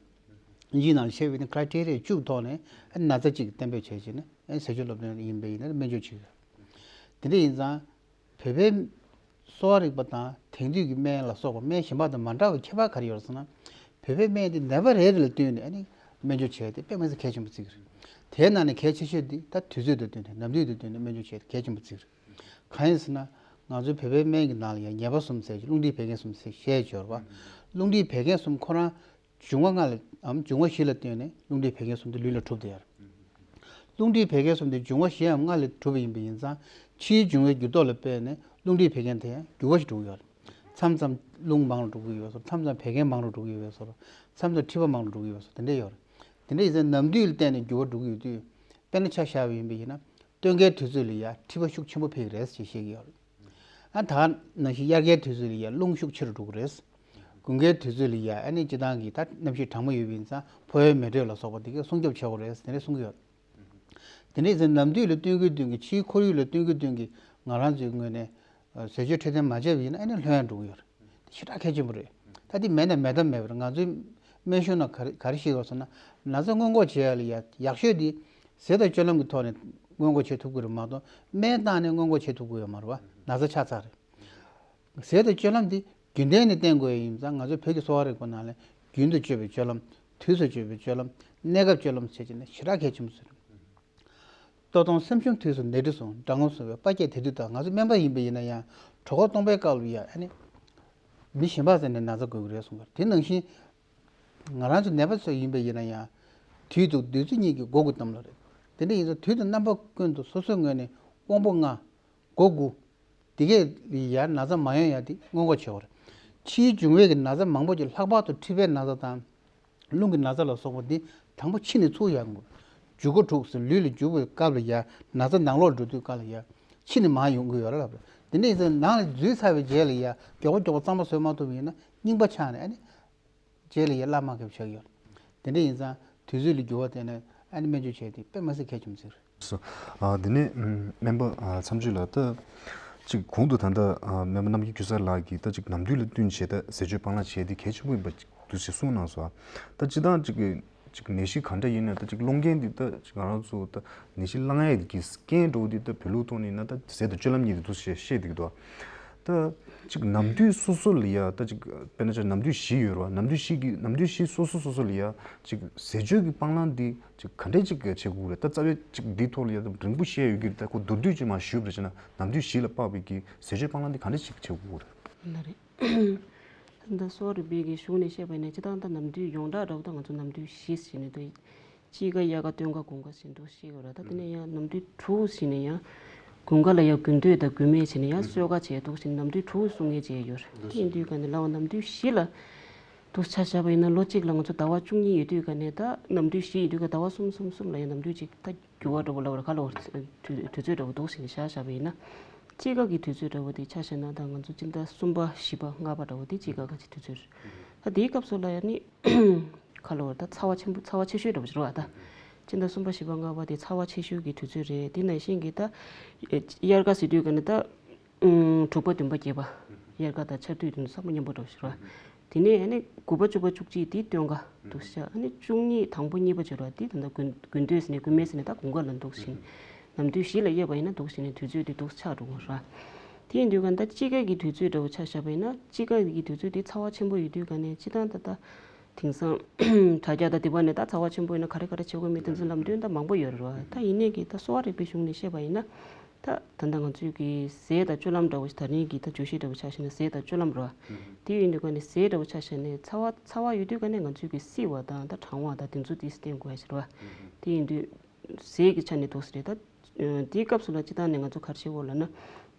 དབྱིན་ཇིའི་ནང་ལ་བཤད་པའི་ནི་criteria་བཅུ་གི་ཐོག་ནས་ཨ་ནི་ན་ཚ་གཅིག་གཏན་འབེབས་བྱས་བྱས་ནས་ཨ་ནི་ཟས་སྤྱོད་སློབ་སྟོན་ཡིན་པ་ཡིན་ན་སྨན་བཅོས་བྱེད་ཀྱི་རེད། དེ་འདྲ་ཡིན་ཙང་བོད་པའི་གསོ་བ་རིག་པ་དང་དེང་དུས་ཀྱི་སྨན་ལ་སོགས་པ་སྨན་གཞན་པ་དང་མ་འདྲ་བའི་ཁྱད་པར་ག་རེ་ཡོད་རེད་ཟེར་ན། བོད་པའི་སྨན་དེ་ནད་པ་རེ་རེ་ལ་བསྟུན་ནས་ཨ་ནི་སྨན་བཅོས་བྱས་ཏེ་དཔེ་མི་སྲིད་གལ་ཆེན་པོ་བརྩི་གི་རེད། དེའི་ནང་ནས་གལ་ཆེ་ཤོས་དེ་ད་དུས་ཚོད་དང་བསྟུན་ནས་ནམ་དུས་དང་བསྟུན་ནས་སྨན་བཅོས་བྱས་ཏེ་གལ་ཆེན་པོ་བརྩི་གི་རེད། གང་ཡིན་ཟེར་ན། ང་ཚོའི་བོད་པའི་སྨན་གྱི་ནང་ལ་ཡང་ཉེས་པ་གསུམ་ཟེར་གྱི། རླུང་མཁྲིས་བད་ཀན་གསུམ་ཟེར་བཤད་ཀྱི་ཡོད་རེད་པ། རླུང་མཁྲིས་བད་ཀན་གསུམ་ཁོ་རང་འབྱུང་བ་ལྔ་ལ་འམ་འབྱུང་བ་བཞི་ལ་བརྟེན་ནས་རླུང་མཁྲིས་བད་ཀན་གསུམ་དེ་ལུས་ལ་གྲུབ་བསྡད་ཡོད་རེད། རླུང་མཁྲིས་བད་ཀན་གསུམ་དེ་འབྱུང་བ་བཞི་འམ་ལྔ་ལས་གྲུབ་པ་ཡིན་པ་ཡིན་ཙང་། ཕྱིའི་འབྱུང་བའི་འགྱུར་ལྡོག་ལ་དཔག་ནས་རླུང་མཁྲིས་བད་ཀན་དེ་ཡང་འགྱུར་བ་ཞིག་འགྲོ་གི་ཡོད་རེད། མཚམས་མཚམས་རླུང་མང་རུ་འགྲོ་གི་ཡོད་ཟེར། མཚམས་མཚམས་བད་ཀན་མང་རུ་འགྲོ་གི་ཡོད་ཟེར། མཚམས་མཚམས་མཁྲིས་པ་མང་རུ་འགྲོ་གི་ཡོད་ཟེར། དེ་འདྲ་ཡོད་རེད། དེ་འདྲ་ཡིན་ཙང་ནམ་དུས་ལ་བརྟེན་ནས་འགྱུར་བ་འགྲོ་གི་ཡོད་དུས། དཔེར་ན་ཆ་བཞག་པ་ཡིན་པ་ཡིན་ན། སྟོན་ཁའི་དུས་ཚོད་ལ་ཡ་མཁྲིས་པ་ཤུགས་ཆེན་པོ་འཕེལ་གི་རེད་ཅེས་བཤད་ཀྱི་ཡོད་རེད། ཨ་ད་ནང་བཞིན་དབྱར་ཁའི་དུས་ཚོད་ལ་ཡ་རླུང་ཤུགས་ཆེ་རུ་འགྲོ་གི་རེད། དགུན་ཁའི་དུས་ཚོད་ལ་ཡ་ཨ་ནི་སྤྱིར་བཏང་གི་ད་གནམ་གཤིས་གྲང་མོ་ཡོད་པ་ཡིན་ཙང་ཕོ་བའི་མེ་དྲོད་ལ་སོགས་པ་དེ་གས་སྲུང་སྐྱོབ་བྱེད་དགོས་རེད་ཟེར་ནས་གསུང་གི་ཡོད་རེད། དེ་འདྲ་ཡིན་ཙང་ནམ་དུས་ལ་བསྟུན་དགོས་དོན་གྱི། ཕྱིའི་ཁོར་ཡུག་ལ་བསྟུན་དགོས་དོན་གྱི་ང་རང་ཚོའི་ངོས་ནས་ ཟས་སྤྱོད་འཕྲོད་བསྟེན་མ་བྱས་པ་ཡིན་ན་ཨ་ནི་ལྷོད་ཡངས་འགྲོ་གི་ཡོད་རེད། དེ་ཞེ་དྲག་གལ་ཆེན་པོ་རེད། ད་དེ་མེད་ན་མེད་དམ་མེད་པར་ང་ཚོའི་སྨན་གཞུང་ནང་ག་རེ་ག་རེ་བཤད་ཡོད་ཟེར་ན། ན་ཚ་སྔོན་འགོག་བྱེད་ཡ་ལ་ཡ་ཡག་ཤོས་དེ་ཟས་དང་སྤྱོད་ལམ་གྱི་ཐོག་ནས་སྔོན་འགོག་བྱེད་ཐུབ་ཀྱི་རེད་མ་གཏོགས་སྨན་བཏང་ནས་སྔོན་འགོག་བྱེད་ཐུབ་ཀྱི་ཡོད་མ་རེད་བ། ན་ཚ་ཆགས་ཚར་རེད། ཟས་དང་སྤྱོད་ལམ་འདི་རྒྱུན་ལྡན་ནས་བསྟེན་དགོས་ཡ་ཡིན་ཙང་ང་ཚོའི་བོད་ཀྱི་གསོ་བ་རིག་པ་ནང་ལ་རྒྱུན་དུ་སྤྱོད་པའི་སྤྱོད་ལམ། དུས་སུ་སྤྱོད་པའི་སྤྱོད་ལམ། གནས་སྐབས་སྤྱོད་ལམ་བྱས་བྱས་ནས་ཞེ་དྲག་གལ་ཆེན་པོ་ཟེར། ལྟོ་དང་སེམས་ཤུགས་དུས་སུ་ནད་རིགས་སུ་འདྲ་ངོམ་སུ་བའི་དཔའ་སྐྱེད་དེ་དུས་དང་ང་ཚོ་སྨན་པ་ཡིན་པ་ཡིན་ན་ཡང་གྲོད་ཁོག་སྟོང་པའི་སྐབས་ལ་ཡང་ཨ་ནི་མི་གཞན་པ་ཟེར་ནས་ན་ཚ་འགོས་ཀྱི་རེད་གསུངས་པ་རེད། དེ་ནང་བཞིན་ང་རང་ཚོ་ནད་པ་ཚོ་ཡིན་པ་ཡིན་ན་ཡང་དུས་དང་དུས་ཚོད་གཉིས་ཀྱི་སྒོ་དགུ་བསྡམས་ལ་རེད། དེ་འདྲ་ཡིན་ཙང་དུས་དང་རྣམ་པ་ཀུན་ཏུ་སོ་སོའི་ངོས་ནས་དབང་པོ་ལྔ། སྒོ་དགུ། དེ་གས་ལ་ཡང་ན་ཚ་མ་ཡོང་ཡ་དེ་སྔོན་འགོག་བྱེད་དགོས་རེད། ཕྱིའི་འབྱུང་བས་ཀྱི་ན་ཚ་མང་པོ་ཅིག་ལྷག་པར་དུ་མཁྲིས་པའི་ན་ཚ་དང་། རླུང་གི་ན་ཚ་ལ་སོགས་པ་འདི་དང་པོ་ཕྱི་ནས་ཚུར་ཡོང་དགོས། འཇུག་སྒོ་དྲུག་ཟེར་ལུས་ལ་འཇུག་པའི་སྐབས་ལ་ཡ་ན་ཚ་ནང་ལོགས་འགྲོ་དུས་སྐབས་ལ་ཡ་ཕྱི་ནས་མར་ཡོང་གི་ཡོད་རེད་ལབ་རེད། དེ་འདྲ་ཡིན་ཙང་ནང་ལ་འཛུལ་ཚར་བའི་རྗེས་ལ་ཡ་མགྱོགས་པོ་མགྱོགས་པོ་གཙང་མ་བཟོས་མ་ཐུབ་པ་ཡིན་ན་རྙིང་པ་ཆགས་ནས་ཨ་ནི་རྗེས་ལ་ཡ་སླར་མ་འགོས་པ་ཆགས་ཀྱི་ཡོད་རེད། དེ་འདྲ་ཡིན་ཙང་དུས་ཚོད་ལ་འགྱུར་བ་བཏང་ནས་ཨ་ནི་སྨན་བཅོས་བྱས་ཏེ་དཔེ་མི་སྲིད་གལ་ཆེན་པོ་ཟེར། སོ། ཨ། དེ་ནས་ཨམ། སྨན་པ་ཨ། མཚམས་གཅོད་ལགས། ད་ཅིག་གོང་དུ་ད་ལྟ་ཨ། སྨན་པ་རྣམ་རྒྱལ་ཀུན་བཟང་ལགས་ཀྱིས་ད་ཅིག་ནམ་དུས་ལ་བསྟུན་བྱས་ད་ཟས་སྤྱོད་སྤང་བླང་བྱས་ཏེ་གལ་ཆེན་པོ་ཡིན་པ་འདུག་ཅེས་གསུངས་གནང་སོང་། ད་སྤྱིར་བཏང་ཅིག་ཅིག་ནད་གཞི་ག་འདྲ་ཡིན་ན་ད་ཅིག་སློང་རྐྱེན་འདི་ད་ཅིག་ང་རང་ཚོ་ད་ནད་གཞི་བསླང་ཡས་ཀྱི་རྐྱེན་འགྲོ་འདི་ད་བོད་ལུགས་ཐོག་ནས་ཡིན་ན་ད་ཟས་དང་སྤྱོད་ལམ་གཉིས་འདུག་ཅེས་བཤད་འདུག་དོ། ད་ཅིག་ནམ་དུས་སོ་སོ་ལ་ཡ་ད་ཅིག་དཔེར་ན་ཅིག་ནམ་དུས་བཞི་ཡོད་རེད་བ། ནམ་དུས་བཞི་གི་ནམ་དུས་བཞི་སོ་སོ་སོ་སོ་ལ་ཡ་ཅིག་ཟས་སྤྱོད་ཀྱི་སྤང་བླང་འདི་ཅིག་ག་འདྲས་ཅིག་བྱེད་དགོས་རེད། ད་རྩ་བའི་ཅིག་འདིའི་ཐོག་ལ་ཡ་རིང་པོ་བཤད་ཡོད་ཀྱི་རེད། ད་ཁོ་མདོར་བསྡུས་ཅིག་མར་ཞུས་པ་རེད་བྱས་ན་ནམ་དུས་བཞི་ལ་དཔག་པའི་གི་ཟས་སྤྱོད་སྤང་བླང་འདི་ག་འདྲས་ཅིག་བྱེད་དགོས་རེད། ལ་རེད། ད་གསོ་བ་རིག་པའི་གི་གཞུང་ནས་བཤད་པ་ཡིན་ན་སྤྱིར་བཏང་ད་ནམ་དུས་ཡོངས་གྲགས་འདྲ་བོ་ད་ང་ཚོ་ནམ་དུས་བཞི་ཟེར་ནས་འདུག་དཔྱིད་ཀ་དབྱར་ཀ་སྟོན་ཀ་དགུན་ཀ་ཟེར་འདུག་ཤེས་ཡོད་ར། ད་དེ་ནས་ཡང་ནམ་དུས་དྲུག་ཟེར་ནས་ཡང་དགུན་ཀ་ལ་ཡང་དགུན་སྟོད་དང་དགུན་སྨད་ཟེར་ནས་ཡང་གསོལ་ཁ་བྱས་འདུག་ཟེར་ནས་ནམ་དུས་དྲུག་གསུང་མཁན་བྱས་ཡོད་རེད། དེ་ཡིན་དུས་ག་ནས་ལའོ་ནམ་དུས་བཞི་ལ་འདུག་ཆ་བཞག་པ་ཡིན་ན་ལོ་གཅིག་ལ་ང་ཚོ་ཟླ་བ་བཅུ་གཉིས་ཡོད་དུས་ག་ནས་ད་ནམ་དུས་བཞི་ཡིན་དུས་ག་ཟླ་བ་གསུམ་གསུམ་གསུམ་ལ་ཡང་ནམ་དུས་གཅིག་ད་འགྱུར་བ་འདྲ་བོ་ལབ་ར་ག་ལ་བར་དུས་དུས་ཚོད་འདྲ་བོ་འདུག་ཟེར་ནས་བཞག་བཞག་པ་ཡིན་ན། དཔྱིད་ཀ་གི་དུས་ཚོད་འདྲ་བོ་དེ་ཆ་བཞག་ན་ད་ང་ཚོ་སྤྱི་ཟླ་གསུམ་པ་བཞི་པ་ལྔ་པ་འདྲ་བོ་དེ་དཔྱིད་ཀ་གི་དུས་ཚོད་རེད། ད་དེའི་སྐབས་སུ་ལ་ཡང་ནི་ག་ལ་བར་ད་ཚ་བ་ཆེན་པོ་ཚ་བ་ཆེ་ཤོས་འདྲ་བོ་ཞིག་རེད་བ། ད་སྤྱི་ཟླ་གསུམ་པ་བཞི་པ་ལྔ་པ་དེ་ཚ་བ་ཆེ་ཤོས་ཀྱི་དུས་ཚོད་རེད། དེ་ནང་བཞིན་གྱི་ད་དབྱར་ཀ་ཟེར་དུས་ག་ནི་ད་དྲུག་པ་བདུན་པ་བརྒྱད་པ་དབྱར་ཀ་དང་ཆར་དུས་དེ་ཚོ་ཚང་མ་མཉམ་པོ་འདྲ་བོ་ཞིག་རེད་བ། དེ་ནས་ཨ་ནི་དགུ་པ་བཅུ་པ་བཅུ་གཅིག་དེ་སྟོན་ཀ་འདུག་ཤག་ཨ་ནི་བཅུ་གཉིས་དང་པོ་གཉིས་པ་བྱེད་རོགས་དེ་ད་ལྟ་དགུན་དགུན་སྟོད་ཟེར་ནས་དགུན་སྨད་ཟེར་ནས་ད་དགུན་ཀ་ལ་འདུག་ཤིང་། ནམ་དུས་བཞི་ལ་དབྱེ་བ་ཡིན་ན་འདུག་ཟེར་ནས་དུས་ཚོད་དེ་འདུག་ཆགས་འགྲོ་གི་ར། དེ་ཡིན་དུས་ག་ད་དཔྱིད་ཀ་གི་དུས་ཚོད་འདྲ་བོ་ཆ་བཞག་པ་ཡིན་ན་དཔྱིད་ཀ་གི་དུས་ཚོད་དེ་ཚ་བ་ཆེན་པོ་ཡོད་དུས་ག་ནས་སྤྱིར་བཏང་ད་ད་དེང་སང་དྲ་རྒྱ་ད་དེ་བ་ནས་ད་ཚ་བ་ཆེན་པོ་ཡིན་ན་ག་རེ་ག་རེ་བྱེད་དགོས་མིན་དེ་ཚོ་ལམ་སྟོན་ད་མང་པོ་ཡོད་རེད་བ། ད་ཡིན་ནས་གི་ད་གསོ་བ་རིག་པའི་གཞུང་ནས་བཤད་པ་ཡིན་ན། ད་ད་ལྟ་ང་ཚོས་ཀྱི་ཟས་དང་སྤྱོད་ལམ་འདྲ་བོ་ཞིག་ད་རིང་གི་ད་བརྗོད་གཞི་འདྲ་བོ་ཆ་བཞག་ན་ཟས་དང་སྤྱོད་ལམ་རེད་བ། དེ་ཡིན་དུས་ག་ནས་ཟས་འདྲ་བོ་ཆ་བཞག་ནས་ཚ་བ་ཚ་བ་ཡོད་དུས་ག་ནས་ང་ཚོས་ཀྱི་བསིལ་བ་དང་ད་གྲང་བ་དང་དེ་ཚོ་དེ་བསྟེན་དགོས་ཡ་ཞིག་རེད་བ། དེ་ཡིན་དུས་ཟས་ཀྱི་ཆ་ནས་འདུག་སེ་རེད་ད། དེའི་སྐབས་སུ་ལ་སྤྱིར་བཏང་ནས་ང་ཚོ་ག་རེ་བྱེད་དགོས་ལབ་ན།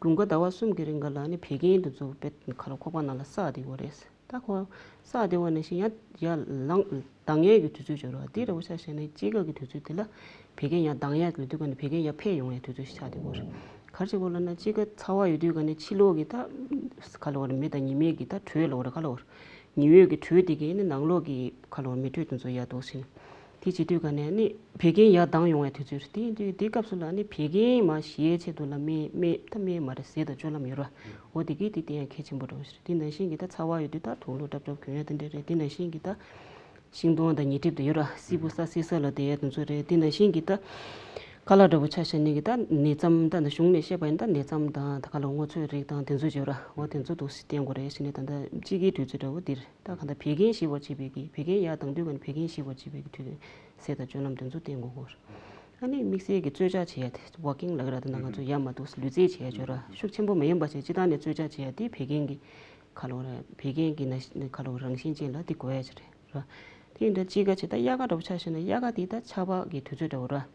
དགུན་ཁ་ཟླ་བ་གསུམ་གྱི་རིང་ག་ལ་ནི་བད་ཀན་དེ་ཚོ་དཔེ་ཁ་ལ་ཁོག་པ་ནང་ལ་བསགས་བསྡད་ཡོད་རེད། ད་ཁོ་བསགས་བསྡད་པ་ནང་བཞིན་ཡང་ཡར་ལངས་ལྡང་ཡས་ཀྱི་དུས་ཚོད་ཅིག་ཡོད་རེད་བ། དེ་འདྲ་བོ་ཆ་བཞག་ན་དཔྱིད་ཀ་གི་དུས་ཚོད་དེ་ལ་བད་ཀན་ཡར་ལྡང་ཡས་ལ་དུས་ག་ནས་བད་ཀན་ཡར་འཕེལ་ཡོང་ཡས་དུས་ཚོད་ཞིག་ཆགས་བསྡད་ཡོད་རེད། ག་རེ་བྱེད་དགོས་ལབ་ན་དཔྱིད་ཀ་ཚ་བ་ཡོད་དུས་ག་ནས་ཕྱི་ལོགས་ཀྱི་ད་ག་ལ་བར་མེ་དང་ཉི་མའི་གི་ད་དྲོད་ལ་བར་ག་ལ་བར་ཉི་འོད་ཀྱི་དྲོད་དེ་གས་ནི་ནང་ལོགས་ཀྱི་ག་ལ་བར་མེ་དྲོད་དེ་ཚོ་ཡར་འདུག་ཕྱིན། དེ་བྱེད་དུས་ག་ནས་ནི་བད་ཀན་ཡར་ལྡང་ཡོང་བའི་དུས་ཚོད་རེད། དེ་ཡིན་དུས་དེ་སྐབས་སུ་ལ་ནི་བད་ཀན་མར་ཞི་བའི་ཆེད་དུ་ལ་སྨན་སྨན་ད་སྨན་མ་རེད་ཟས་དང་སྤྱོད་ལམ་ཡོད་ར། འོ་དེ་གི་དེ་དེ་ཡང་གལ་ཆེན་པོ་འདྲ་བོ་ཞིག་རེད། དེ་ནང་བཞིན་གྱི་ད་ཚ་བ་ཡོད་དུས་ད་དུག་ལོག་སྲབ་སྲབ་གྱོན་ཡ་དེ་འདྲ་རེད། དེ་ནང་བཞིན་གྱི་ད་ཤིང་སྡོང་དང་ཉེ་འགྲིབ་དེ་ཡོད་ར། བསིལ་པོ་ས་བསིལ་ས་ལ་བསྡད་ཡ་དེ་ཚོ་རེད། དེ་ནང་བཞིན་གྱི་ད་ཁ་ལག་འདྲ་བོ་ཆ་བཞག་ནས་གི་ད་ནས་རྩམ་ད་ནི་གཞུང་ནས་བཤད་པ་ཡིན་ད་ནས་རྩམ་དང་ད་ཁ་ལག་སྔོ་ཚོད་རིགས་དང་དེ་ཚོ་ཡོད་ར། འོ་དེ་ཚོ་འདུག་སེ་བསྟེན་དགོས་རེད་ཟེར་ནས་ད་ད་དཔྱིད་ཀའི་དུས་ཚོད་འདྲ་བོ་འདིར། ད་གང་ལྟར་བད་ཀན་ཞི་བར་བྱེད་པའི་གི་བད་ཀན་ཡར་ལྡང་དུས་ག་ནས་བད་ཀན་ཞི་བར་བྱེད་པའི་གི་དུས་ཟས་དང་སྤྱོད་ལམ་དེ་ཚོ་བསྟེན་དགོས་སྐོར། ཨ་ནི་དམིགས་བསལ་གྱི་རྩོལ་བཅག་བྱེད་ཡ་དེ་ཝོག་ཀིང་ལབ་ཀྱི་ར། དེ་ན་ང་ཚོ་ཡར་མར་འདུག་སེ་ལུས་རྩལ་བྱེད་ཡ་ཅིག་ཡོད་ར། ཤུགས་ཆེན་པོ་མ་ཡིན་པ་བྱས་སྤྱིར་བཏང་ནས་རྩོལ་བཅག་བྱེད་ཡ་དེ་བད་ཀན་གྱི་ཁ་ལོ་ར་བད་ཀན་གྱི་ན་ཁ་ལོ་རང་བཞིན་ཅན་ལ་དེ་དགོས་ཡ་ཅིག་རེད་ར། དེ་ཡིན་དུས་དཔྱིད་ཀ་བྱས་ད་དབྱར་ཁ་འདྲ་བོ་ཆ་བཞག་ན་དབྱར་ཁ་དེ་ད་ཆར་པ་གི་དུས་ཚོད་འདྲ་བོ་ར།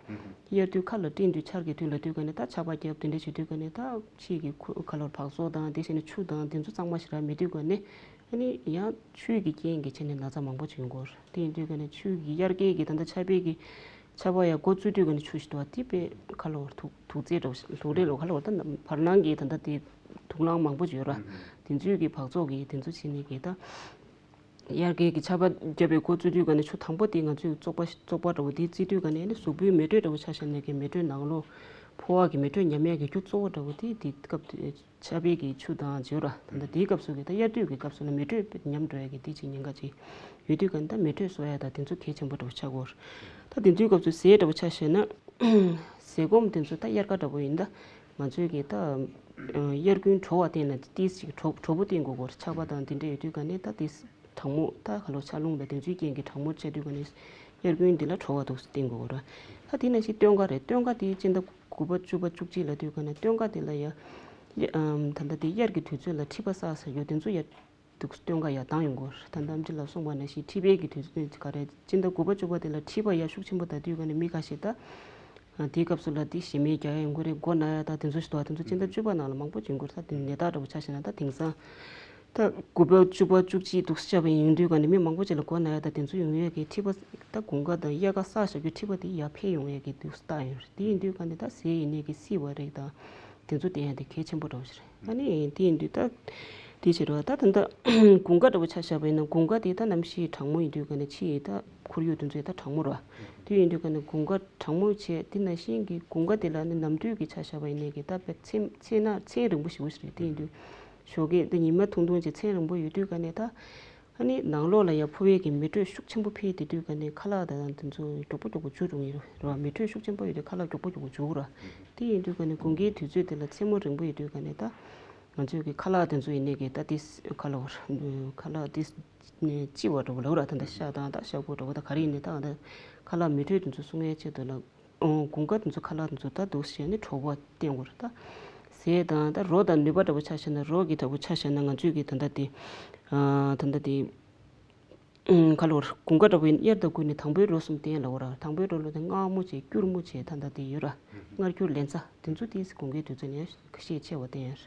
དབྱར་དུས་ཁ་ལ་སྤྲིན་དུས་ཆར་གྱི་དུས་ལ་དུས་ག་ནས་ད་ཆར་པ་བརྒྱབ་དེ་འདྲ་བྱེད་དུས་ག་ནས་ད་ཕྱིའི་གི་ཁུ་ཁ་ལོར་བག་ཚོགས་དང་དེ་བྱས་ནས་ཆུ་དང་དེ་ཚོ་གཙང་མ་ཞིག་རག་མེད་དུས་ག་ནས། ཨ་ནི་ཡང་ཆུའི་གི་རྐྱེན་གྱིས་བྱས་ནས་ན་ཚ་མང་པོ་ཅིག་ཡོང་གི་ཡོད་རེད། དེ་ཡིན་དུས་ག་ནས་ཆུའི་གི་དབྱར་ཁའི་གི་ད་ལྟ་ཆར་པའི་གི་ཆར་པ་ཡར་འགོ་བཙུགས་དུས་ག་ནས་ཆུ་ཞིག་འདུག་བ། དེ་དཔེ་ཁ་ལོ་དུག་དུག་རྫས་འདྲ་བོ་ཞིག་དུག་རྫས་ལོ་ཁ་ལོ་ད་བར་སྣང་གི་ད་ལྟ་དེ་དུག་རླངས་མང་པོ་ཅིག་ཡོད་ར། དེ་ཚོའི་གི་བག་ཚོགས་གི་དེ་ཚོ་བྱས་ནས་གི་ད་དབྱར་ཁའི་གི་ཆར་པ་བརྒྱབ་པའི་འགོ་བཙུགས་དུས་ག་ནས་ཆུ་དང་པོ་དེ་ང་ཚོའི་བཙོག་པ་བཙོག་པ་འདྲ་བོ་དེ་བརྩིས་དུས་ག་ནས་ཨ་ནི་གཟུགས་པོའི་མེ་དྲོད་འདྲ་བོ་ཆ་བཞག་ནས་གི་མེ་དྲོད་ནང་ལོགས་ ཕོ་བ་གི་མེ་དྲོད་ཉམས་ཡས་ཀྱི་རྒྱུ་གཙོ་བོ་འདྲ་བོ་དེ་དེ་སྐབས་དེ་ཆར་པའི་གི་ཆུ་དང་བརྗེ་ར། ད་ལྟ་དེའི་སྐབས་སུ་གི་ད་དབྱར་དུས་ཀྱི་སྐབས་སུ་ལ་མེ་དྲོད་དཔེ་ཉམས་འགྲོ་ཡས་ཀྱི་དེ་ཅིག་ཉེན་ཁ་ཅིག་ཡོད་དུས་ཀ་ནི་ད་མེ་དྲོད་གསོ་ཡས་ད་དེ་ཚོ་གལ་ཆེན་པོ་འདྲ་བོ་ཆགས་ཀྱི་ཡོད་རེད། ད་དེ་ཚོའི་སྐབས་སུ་ཟས་འདྲ་བོ་ཆ་བཞག་ན། ཟས་སྐོམ་དེ་ཚོ་ད་དབྱར་ཁ་འདྲ་བོ་ཡིན་ད། ང་ཚོའི་གི་ད་དབྱར་དགུན་དྲོ་བ་བསྟན་ན་ཏིས་ཅིག་དྲོ་དྲོ་པོ་བསྟན་དགོས་ཀྱི་ཡོད་རེད། ཆར་པ་དང་དེ་འདྲ་ཡོད་དུས་ཀ་ནི་ད་ཏིས། གྲང་མོ་ད་ག་ལོ་ཆར་རླུང་དང་དེ་ཚོའི་རྐྱེན་གྱིས་གྲང་མོ་ཆགས་དུས་ཀ་ནས་དབྱར་དགུན་འདི་ལ་དྲོ་བ་འདུག་སེ་བསྟན་དགོས་ར། ད་དེ་ནང་བཞིན་སྟོན་ཁ་རེད། སྟོན་ཁ་དེ་སྤྱི་ཟླ་དགུ་པ་བཅུ་པ་བཅུ་གཅིག་ལ་དུས་ཀ་ནས་སྟོན་ཁ་དེ་ལ་ཡ། ཡ་ཨམ་ད་ལྟ་དེ་དབྱར་གྱི་དུས་ཚོད་ལ་མཁྲིས་པ་བསགས་ས་ཡོད་དེ་ཚོ་ཡ་འདུག་སྟོན་ཁ་ཡ་བཏང་ཡོང་གོ་ར། ད་ལྟ་ཨམ་ཆི་ལ་གསུངས་པ་ནང་བཞིན་མཁྲིས་པའི་གི་དུས་ཚོད་ག་རེ་སྤྱི་ཟླ་དགུ་པ་བཅུ་པ་དེ་ལ་མཁྲིས་པ་ཡ་ཤུགས་ཆེན་པོ་ད་དུས་ཀ་ནས་མི་ཁ་ཤས་ད། དེའི་སྐབས་སུ་ལ་དེ་ཞེ་མེར་རྒྱག་ཡ་ཡོང་གི་རེད། མགོ་ན་ཡ་ད་དེ་ཚོ་ཞིག་འདུག་ད་དེ་ཚོ་སྤྱི་ཟླ་བཅུ་པ་ནང་ལ་མང་པོ་བྱུང་གི་རེད། ད་དེ་ནད་རྟགས་འདྲ་བོ་ཆ་བཞག་ན་ད་དེང་སང་། ད་དགུ་པ་བཅུ་པ་བཅུ་གཅིག་འདུག་སེ་བྱས་པ་ཡིན་དུས་ཀ་ནས་མི་མང་པོ་ཅིག་ལ་མགོ་ན་ཡ་ད་དེ་ཚོ་ཡོང་ཡས་ཀྱི་མཁྲིས་པ་ད་དགུན་ཁ་དང་དབྱར་ཁ་བསགས་བཞག་རྒྱུ་མཁྲིས་པ་དེ་ཡར་འཕེལ་ཡོང་ཡས་ཀྱི་འདུག་སེ་རྟགས་ཡོད་རེད། དེ་ཡིན་དུས་ཀ་ནས་ད་ཟས་ཡིན་ནས་ཀྱི་བསིལ་བ་རེད་ད། དེ་ཚོ་བསྟེན་ཡ་དེ་གལ་ཆེན་པོ་འདྲ་བོ་ཞིག་རེད། ཨ་ནི་དེ་ཡིན་དུས་ད། དེ་བྱེད་རོགས་ད་ད་ད་དགུན་ཁ་འདྲ་བོ་ཆ་བཞག་པ་ཡིན་ན་དགུན་ཁ་དེ་ད་གནམ་གཤིས་གྲང་མོ་ཡིན་དུས་ཀ་ནས་ཕྱི་ཡི་ད་ཁོར་ཡུག་དེ་ཚོ་ཡི་ད་གྲང་མོ་ར། དེ་ཡིན་དུས་ཀ་ནས་དགུན་ཁ་གྲང་མོ་བྱས་དེ་ནང་བཞིན་གྱི་དགུན་ཁ་དེ་ལ་ནི་ནམ་དུས་ཀྱི་ཆ་བཞག་པ་ཡིན་ནའི་གི་ད་དཔེ་མཚན་མཚན་ན་མཚན་རིང་པོ་ཞེ་པོ་ཞིག་རེད། དེ་ཡིན་དུས་ཞོགས་ཀས་ད་ཉི་མ་ཐུང་ཐུང་བྱས་མཚན་རིང་པོ་ཡོད་དུས་ཀ་ནས་ད། ཨ་ནི་ནང་ལོགས་ལ་ཡ་ཕོ་བའི་གི་མེ་དྲོད་ཤུགས་ཆེན་པོ་འཕེལ་དེ་དུས་ཀ་ནས་ཁ་ལག་དང་དེ་ཚོ་མགྱོགས་པོ་མགྱོགས་པོ་འཇུ་འགྲོ་ངེས་རེད་བ། མེ་དྲོད་ཤུགས་ཆེན་པོ་ཡོད་དུས་ཁ་ལག་མགྱོགས་པོ་མགྱོགས་པོ་འཇུ་གི་ར། དེ་ཡིན་དུས་ཀ་ནས་དགུན་ཁའི་དུས་ཚོད་དེ་ལ་མཚན་མོ་རིང་པོ་ཡོད་དུས་ཀ་ནས་ད། ང་ཚོའི་གི་ཁ་ལག་དེ་ཚོ་ཡིན་ནའི་གི་ད་དེ་ཁ་ལག་ཁ་ལག་དེ་ལྕི་བ་འདྲ་བོ་ལབ་ར། ད་ད་ཤ་དང་ད་ཤ་ཁུ་འདྲ་བོ་ད་ག་རེ་ཡིན་ནའི་ད་ད་ཁ་ལག་མེ་དྲོད་དེ་ཚོ་སྲུང་ཡའི་ཆེད་དུ་ལ། ཨོ་དགུན་ཁ་དེ་ཚོ་ཁ་ལག་དེ་ཚོ་ད་འདུག་བྱས་ནས་དྲོ་པོ་བསྟེན་དགོས་རེད་ད། ཟས་དང་ད་རོ་དང་ནུས་པ་འདྲ་བོ་ཆ་བཞག་ན་རོ་གི་འདྲ་བོ་ཆ་བཞག་ན་ང་ཚོས་གི་ད་ལྟ་དེ། ཨ་ད་ལྟ་དེ། ཨུམ་ཁ་ལོར་དགུན་ཁ་འདྲ་བོ་ཡིན་དབྱར་དང་དགུན་ནི་དང་པོའི་རོ་གསུམ་བསྟེན་ལབ་ར། དང་པོའི་རོ་ལ་དེ་མངར་མོ་བྱས་སྐྱུར་མོ་བྱས་ད་ལྟ་དེ་ཡོད་ར། མངར་སྐྱུར་ལན་ཚྭ་དེ་ཚོ་དེ་དགུན་ཁའི་དུས་ཚོད་ནས་ཤས་ཆེ་བ་བསྟེན་ཡ་རེད།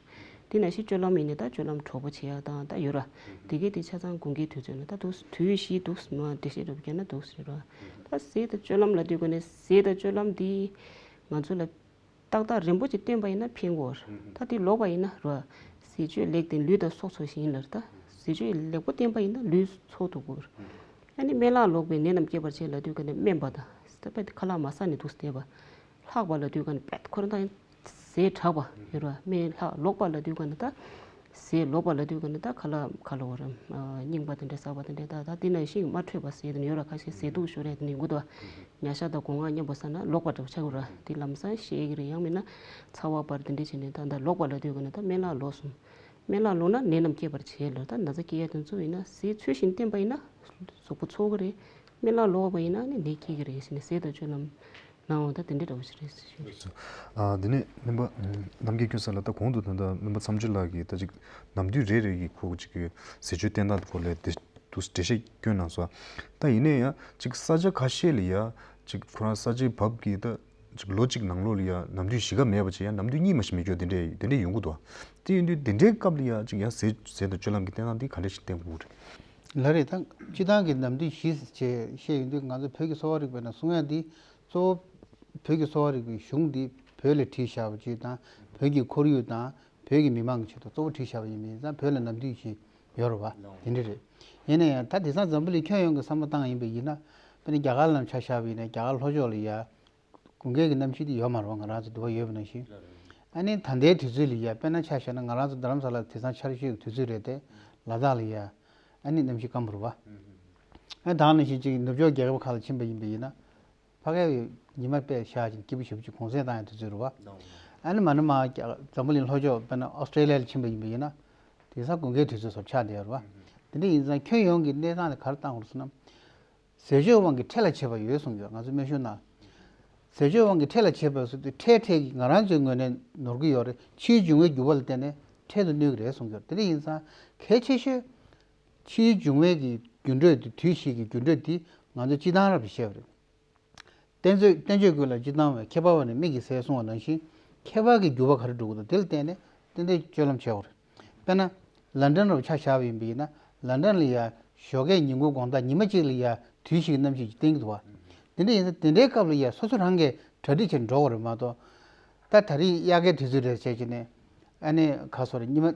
དེ་ནང་བཞིན་སྤྱོད་ལམ་ཡིན་ནའི་ད་སྤྱོད་ལམ་དྲོ་པོ་བྱེད་ཡ་དང་ད་ཡོད་ར། དེ་གས་དེ་ཆ་ཚང་དགུན་ཁའི་དུས་ཚོད་ན་ད་འདུག་དུས་བཞི་འདུག་མ་འགྲེལ་བཤད་འདྲ་བོ་བརྒྱབ་ན་འདུག་ཟེར་ར། ད་ཟས་དང་སྤྱོད་ལམ་ལ་ལྟོས་དགོས་ནས་ཟས་དང་སྤྱོད་ལམ་འདི་ང་ཚོ་ལ་ཏག་ཏག་རན་པོ་ཅིག་བསྟེན་པ་ཡིན་ན་ཕན་གོ་ར། ད་དེ་ལོག་པ་ཡིན་ན་ར། ཟས་སྤྱོད་ལེགས་ཏེ་ལུས་དང་སྲོག་འཚོ་ཞིང་ལ་ད། ཟས་སྤྱོད་ལེགས་པོ་བསྟེན་པ་ཡིན་ན་ལུས་འཚོ་ཐུབ་གོ་ར། ཨ་ནི་སྨན་བླ་ལོག་པའི་ནད་རྣམས་སྐྱེད་པར་བྱེད་ལ་ལྟོས་དགོས་ནས་སྨན་པ་དང་ད་པ་དེ་ཁ་ལག་མ་ཟ་ནས་འདུག་བསྡད་པ། ལྷག་པ་ལ་དུས་ག་ནས་པད་ཁོ་རང་ད་ཟས་དྲག་པ་ཡོད་ར། སྨན་ལྷག་ལོག་པ་ལ་དུས་ག་ནས་ད་ཟས་ལོག་པ་ལ་དུས་ག་ནས་ད་ཁ་ལག་ཁ་ལོ་ར་རྙིང་པ་དེ་འདྲ་ཟ་བ་དེ་འདྲ་ད་ད་དེ་ནང་བཞིན་མ་འཕྲོད་པ་ཟས་དེ་ནས་ཡོད་ར། ཁ་ཤས་ཟས་དུག་ཤོར་རེད་དེ་ནས་ཡོང་གི་འདུག་ཉ་ཤ་དང་སྒོ་ང་མཉམ་པོ་ཟ་ན་ལོག་པ་འདྲ་བོ་ཆགས་ཀྱི་ར། དེ་ལམ་སང་བཤད་ཀྱི་རེད། ཡང་མིན་ན་ཚ་བ་འབར་དེ་འདྲ་བྱས་ནས་ད་ད་ལོག་པ་ལ་དུས་ག་ནས་ད་སྨན་བླ་ལོག་སོང་། སྨན་བླ་ལོག་ན་ནད་རྣམས་སྐྱེད་པར་བྱེད་ལ་ད་ན་ཚ་སྐྱེ་ཡ་དེ་ཚོ་ཡིན་ན་ཟས་ཚོད་བཞིན་བསྟེན་པ་ཡིན་ན་གཟུགས་པོ་ཚོགས་ཀྱི་རེད། སྨན་བླ་ལོག་པ་ཡིན་ན་ནི་ནད་སྐྱེ་གི་རེད་ཟེར་ནས་ཟས་དང་སྤྱོད་ལམ་ནའང་ད་དེ་འདྲ་འདྲ་བོ་ཞིག་རེད་ཟེར་ཞུ། ཨ་དེ་ནས་སྨན་པ་རྣམ་རྒྱལ་ཀུན་བཟང་ལགས། ད་གོང་དུ་ད་ལྟ་སྨན་པ་མཚམས་གཅོད་ལགས་ཀྱིས་ད་ཅིག་ནམ་དུས་རེ་རེ་གི་ཁོ་ཅིག་གི་ཟས་སྤྱོད་བསྟེན་སྟངས་སྐོར་ལ་དེ་དུ་འགྲེལ་བཤད་བསྐྱོན་གནང་སོང་། ད་ཡིན་ན་ཡང་ཅིག་ས་ཆ་ཁ་ཤས་ལ་ཡ་ཅིག་ཁོ་རང་ས་ཆའི་བབ་ཀྱི་ད་ཅིག་ལོ་གཅིག་ནང་ལོགས་ལ་ཡ་ནམ་དུས་བཞི་ཀ་མེད་པ་ཅིག་ཡ་ནམ་དུས་གཉིས་མ་ཞིག་མེད་རྒྱུ་དེ་འདྲས་དེ་འདྲས་ཡོང་གི་འདུག་དེ་ཡིན་དུས་དེ་འདྲའི་སྐབས་ལ་ཡ་ཅིག་ཡ་ཟས་ཟས་དང་སྤྱོད་ལམ་གྱི་བསྟེན་སྟངས་འདི་ག་འདྲས་ཤིག་བསྟེན་དགོས་རེད། ལགས་རེད། ད་སྤྱི་བཏང་གི་ནམ་དུས་བཞི་ཟེར་བཤད་ཡོང་དུས་ང་ཚོ་བོད་ཀྱི་གསོ་བ་རིག་པའི་ནང་གསུང་ཡ་འདི་གཙོ་བོ་བོད་ཀྱི་གསོ་བ་རིག་པའི་གཞུང་འདི་བོད་ལ་བྲིས་བཞག་པ་ཅིག་དང་བོད་ཀྱི་ཁོར་ཡུག་དང་བོད་ཀྱི་མི་མང་གི་ཆེད་དུ་གཙོ་བོ་བྲིས་བཞག་པ་ཡིན་པ་ཡིན་ཙང་བོད་ལ་ནམ་དུས་བཞི་ཡོད་རེད་བ། དེ་འདྲ་རེད། ཡིན་ན་ཡང་ད་དེང་སང་འཛམ་བུ་གླིང་ཁྱོན་ཡོངས་ཀྱི་བསམ་བློ་བཏང་ཡིན་པ་ཡིན་ན་དཔེར་ན་རྒྱ་གར་ལ་ཆ་བཞག་པ་ཡིན་ན་རྒྱ་གར་ལྷོ་ཕྱོགས་ལ་ཡ། དགུན་ཁའི་གི་གནམ་གཤིས་དེ་ཡོད་མ་རེད་བ། ང་རང་ཚོ་འདི་བ་ཡོད་པ་ནང་བཞིན། ཨ་ནི་ད་ལྟའི་དུས་ཚོད་ལ་ཡ་དཔེར་ན་ཆ་བཞག་ན་ང་རང་ཚོ་རྡ་རམ་ས་ལ་དེང་སང་ཆར་ཞོད་ཀྱི་དུས་ཚོད་རེད་དེ། ལ་དྭགས་ལ་ཡ་ཨ་ནི་གནམ་གཤིས་སྐམ་པོ་རེད་བ། ཨ་ནི་ད་ག་ནང་བཞིན་ཅིག་ནུབ་ཕྱོགས་རྒྱལ་ཁབ་ཁག་ལ་ཕྱིན་པ་ཡིན་པ་ཡིན་ན། ཕ་གའི་ཉི་མ་དཔེ་ཤར་ཅིང་སྐྱིད་པོ་ཞེ་པོ་ཅིག་གུང་སེང་བཏང་ཡ་དུས་ཚོད་རེད་བ། ཨ་ནི་མ་ནི་མ་འཛམ་བུ་གླིང་ལྷོ་ཕྱོགས་དཔེར་ན་ཨོ་སི་ཀྲེ་ལི་ཡ་ལ་ཕྱིན་པ་ཡིན་པ་ཡིན་ན། དེང་སང་དགུན་ཁའི་དུས་ཚོད་སོགས་ཆགས་བསྡད་ཡོད་རེད་བ། དེ་འདྲ་ཡིན་ཙང་ཁྱོན་ཡོངས་ཀྱི་གནས་སྟངས་དེ་ག་རེ་བཏང་དགོས་རེད་ཟེར་ན། ཟས་སྤྱོད་དབང་གིས་འཕྲལ་ལ་བྱེད་པ་ཡོད་གསུངས་ཡོད། ང་ཚོ་སྨན་གཞུང་ནང་། ཟས་སྤྱོད་དབང་གིས་འཕྲལ་ལ་བྱེད་པ་སོགས་དེ་འཕྲལ་འཕྲལ་གྱི་ང་རང་ཚོའི་ངོས་ནས་ནོར་གྱི་ཡོད་རེད། ཕྱིའི་འབྱུང་བའི་འགྱུར་བ་ལ་བརྟེན་ནས་འཕྲལ་དུ་གནོད་ཀྱི་རེད་གསུངས་ཡོད། དེ་འདྲ་ཡིན་ཙང་གལ་ཆེ་ཤོས། ཕྱིའི་འབྱུང་བའི་གི་འགྱུར་འགྲོས་དེ་དུས་བཞི་གི་འགྱུར་འགྲོས་དེ་ང་ཚོས་སྤྱིར་བཏང་རབ་ཏུ་ཤེས་པ་རེད། བསྟན་བཅོས་བསྟན་བཅོས་ཀུན་ལ་སྤྱིར་བཏང་བས། ཁྱད་པར་བ་ནི་མིག་གི་ཟས་གསུངས་པ་ནང་བཞིན། ཁྱད་པར་གྱི་འགྱུར་བ་ག་རེ་འགྲོ་གི་འདུག་དེ་ལ་བརྟེན་ནས་ཏན་ཏན་སྤྱོད་ལམ་བྱེད་དགོས་རེད། དཔེར་ན། ལན་ཀྲན་ལ་ཆ་བཞག་པ་ཡིན་པ་ཡིན་ན། ལན་ཀྲན་ལ་ཡ་ཞོགས་ཀས་ཉིན་གུང་དགོང་དག་ཉི་མ་གཅིག་ལ་ཡ་དུས་བཞི་གི་གནམ་གཤིས་ཅིག་བསྟན་གྱི་འདུག་བ། དེ་འདྲ་ཡིན་ཙང་དེ་འདྲའི་སྐབས་ལ་ཡ་སོ་སོ་རང་གིས་གྲ་སྒྲིག་བྱས་འགྲོ་དགོས་རེད་མ་གཏོགས། ད་ད་རེས་དབྱར་ཁའི་དུས་ཚོད་རེད་བྱས་བྱས་ནས། ཨ་ནི་ག་སོ་རེད། ཉི་མ་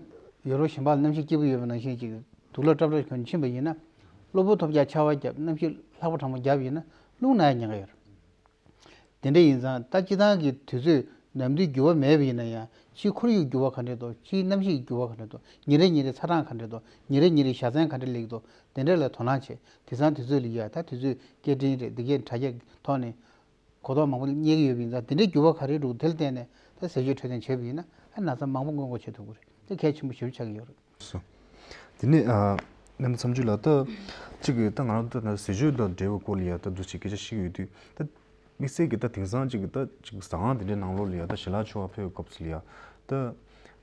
ཡོད་རོགས་གཞན་པ་ལ་གནམ་གཤིས་སྐྱིད་པོ་ཡོད་པ་ནང་བཞིན་ཅིག་དུག་ལོག་ཀྲབ་ཀྲབ་གྱོན་ཕྱིན་པ་ཡིན་ན། གློ་བུར་ཐོལ་རྒྱག་ཆར་པ་བརྒྱབ། གནམ་གཤིས་ལྷགས་པ་གྲང་མོ་བརྒྱབ་ཡིན་ན་རླུང་ན་ཡ་ཉེན་ཁ་ཡོད་རེད། དེ་འདྲ་ཡིན་ཙང་ད་སྤྱིར་བཏང་གི་དུས་ཚོད་ ནམ་དུས་འགྱུར་བ་མེད་པ་ཡིན་ན་ཡང་། ཕྱིའི་ཁོར་ཡུག་འགྱུར་བ་ག་འདྲས་འདུག་ཕྱིའི་གནམ་གཤིས་འགྱུར་བ་ག་འདྲས་འདུག་ཉིན་རེ་ཉིན་རེ་ཆ་གྲངས་ག་འདྲས་འདུག་ཉིན་རེ་ཉིན་རེ་བཞའ་ཚན་ག་འདྲས་སླེབས་འདུག་དེ་འདྲས་ལ་དོ་སྣང་བྱེད། དེང་སང་དུས་ཚོད་ལ་ཡ་ད་དུས་ཚོད་སྐད་འཕྲིན་རེད། འདི་གའི་དྲ་རྒྱའི་ཐོག་ནས་གོ་རྟོགས་མང་པོ་རྙེད་ཀྱི་ཡོད་པ་ཡིན་ཙང་། དེ་འདྲའི་འགྱུར་བ་ག་རེ་འདུག་དེ་ལ་བརྟེན་ནས་ད་ཟས་སྤྱོད་འཕྲོད་བསྟེན་བྱས་པ་ཡིན་ན། ཨ་ན་ཚ་མང་པོ་སྔོན་འགོག་བྱེད་ཐུབ་ཀྱི་རེད། དེ་གལ་ཆེན་པོ་ཞེ་པོ་ཆགས་ཀྱི་ཡོད་རེད། སོ། དེ་ནས་ཨ། རྣམ་པ་མཚམས་གཅོད་ལ་ད། གཅིག་གི་ད་ང་རང་ད་ཟས་སྤྱོད་དང་འབྲེལ་བའི་སྐོར་ལ་ཡ་ད་འདུག་ཅིག་སྐད་ཆ་བཤད་ཀྱི་ཡོད་དུས། ད་དམིགས་བསལ་གྱི་ད་དེང་སང་གཅིག་གི་ད་གཅིག་ཟ་ཁང་དེ་འདྲའི་ནང་ལོགས་ལ་ཡ་ད་ཞལ་ལག་མཆོད་པར་ཕེབས་སྐབས་སུ་ལ་ཡ། ད་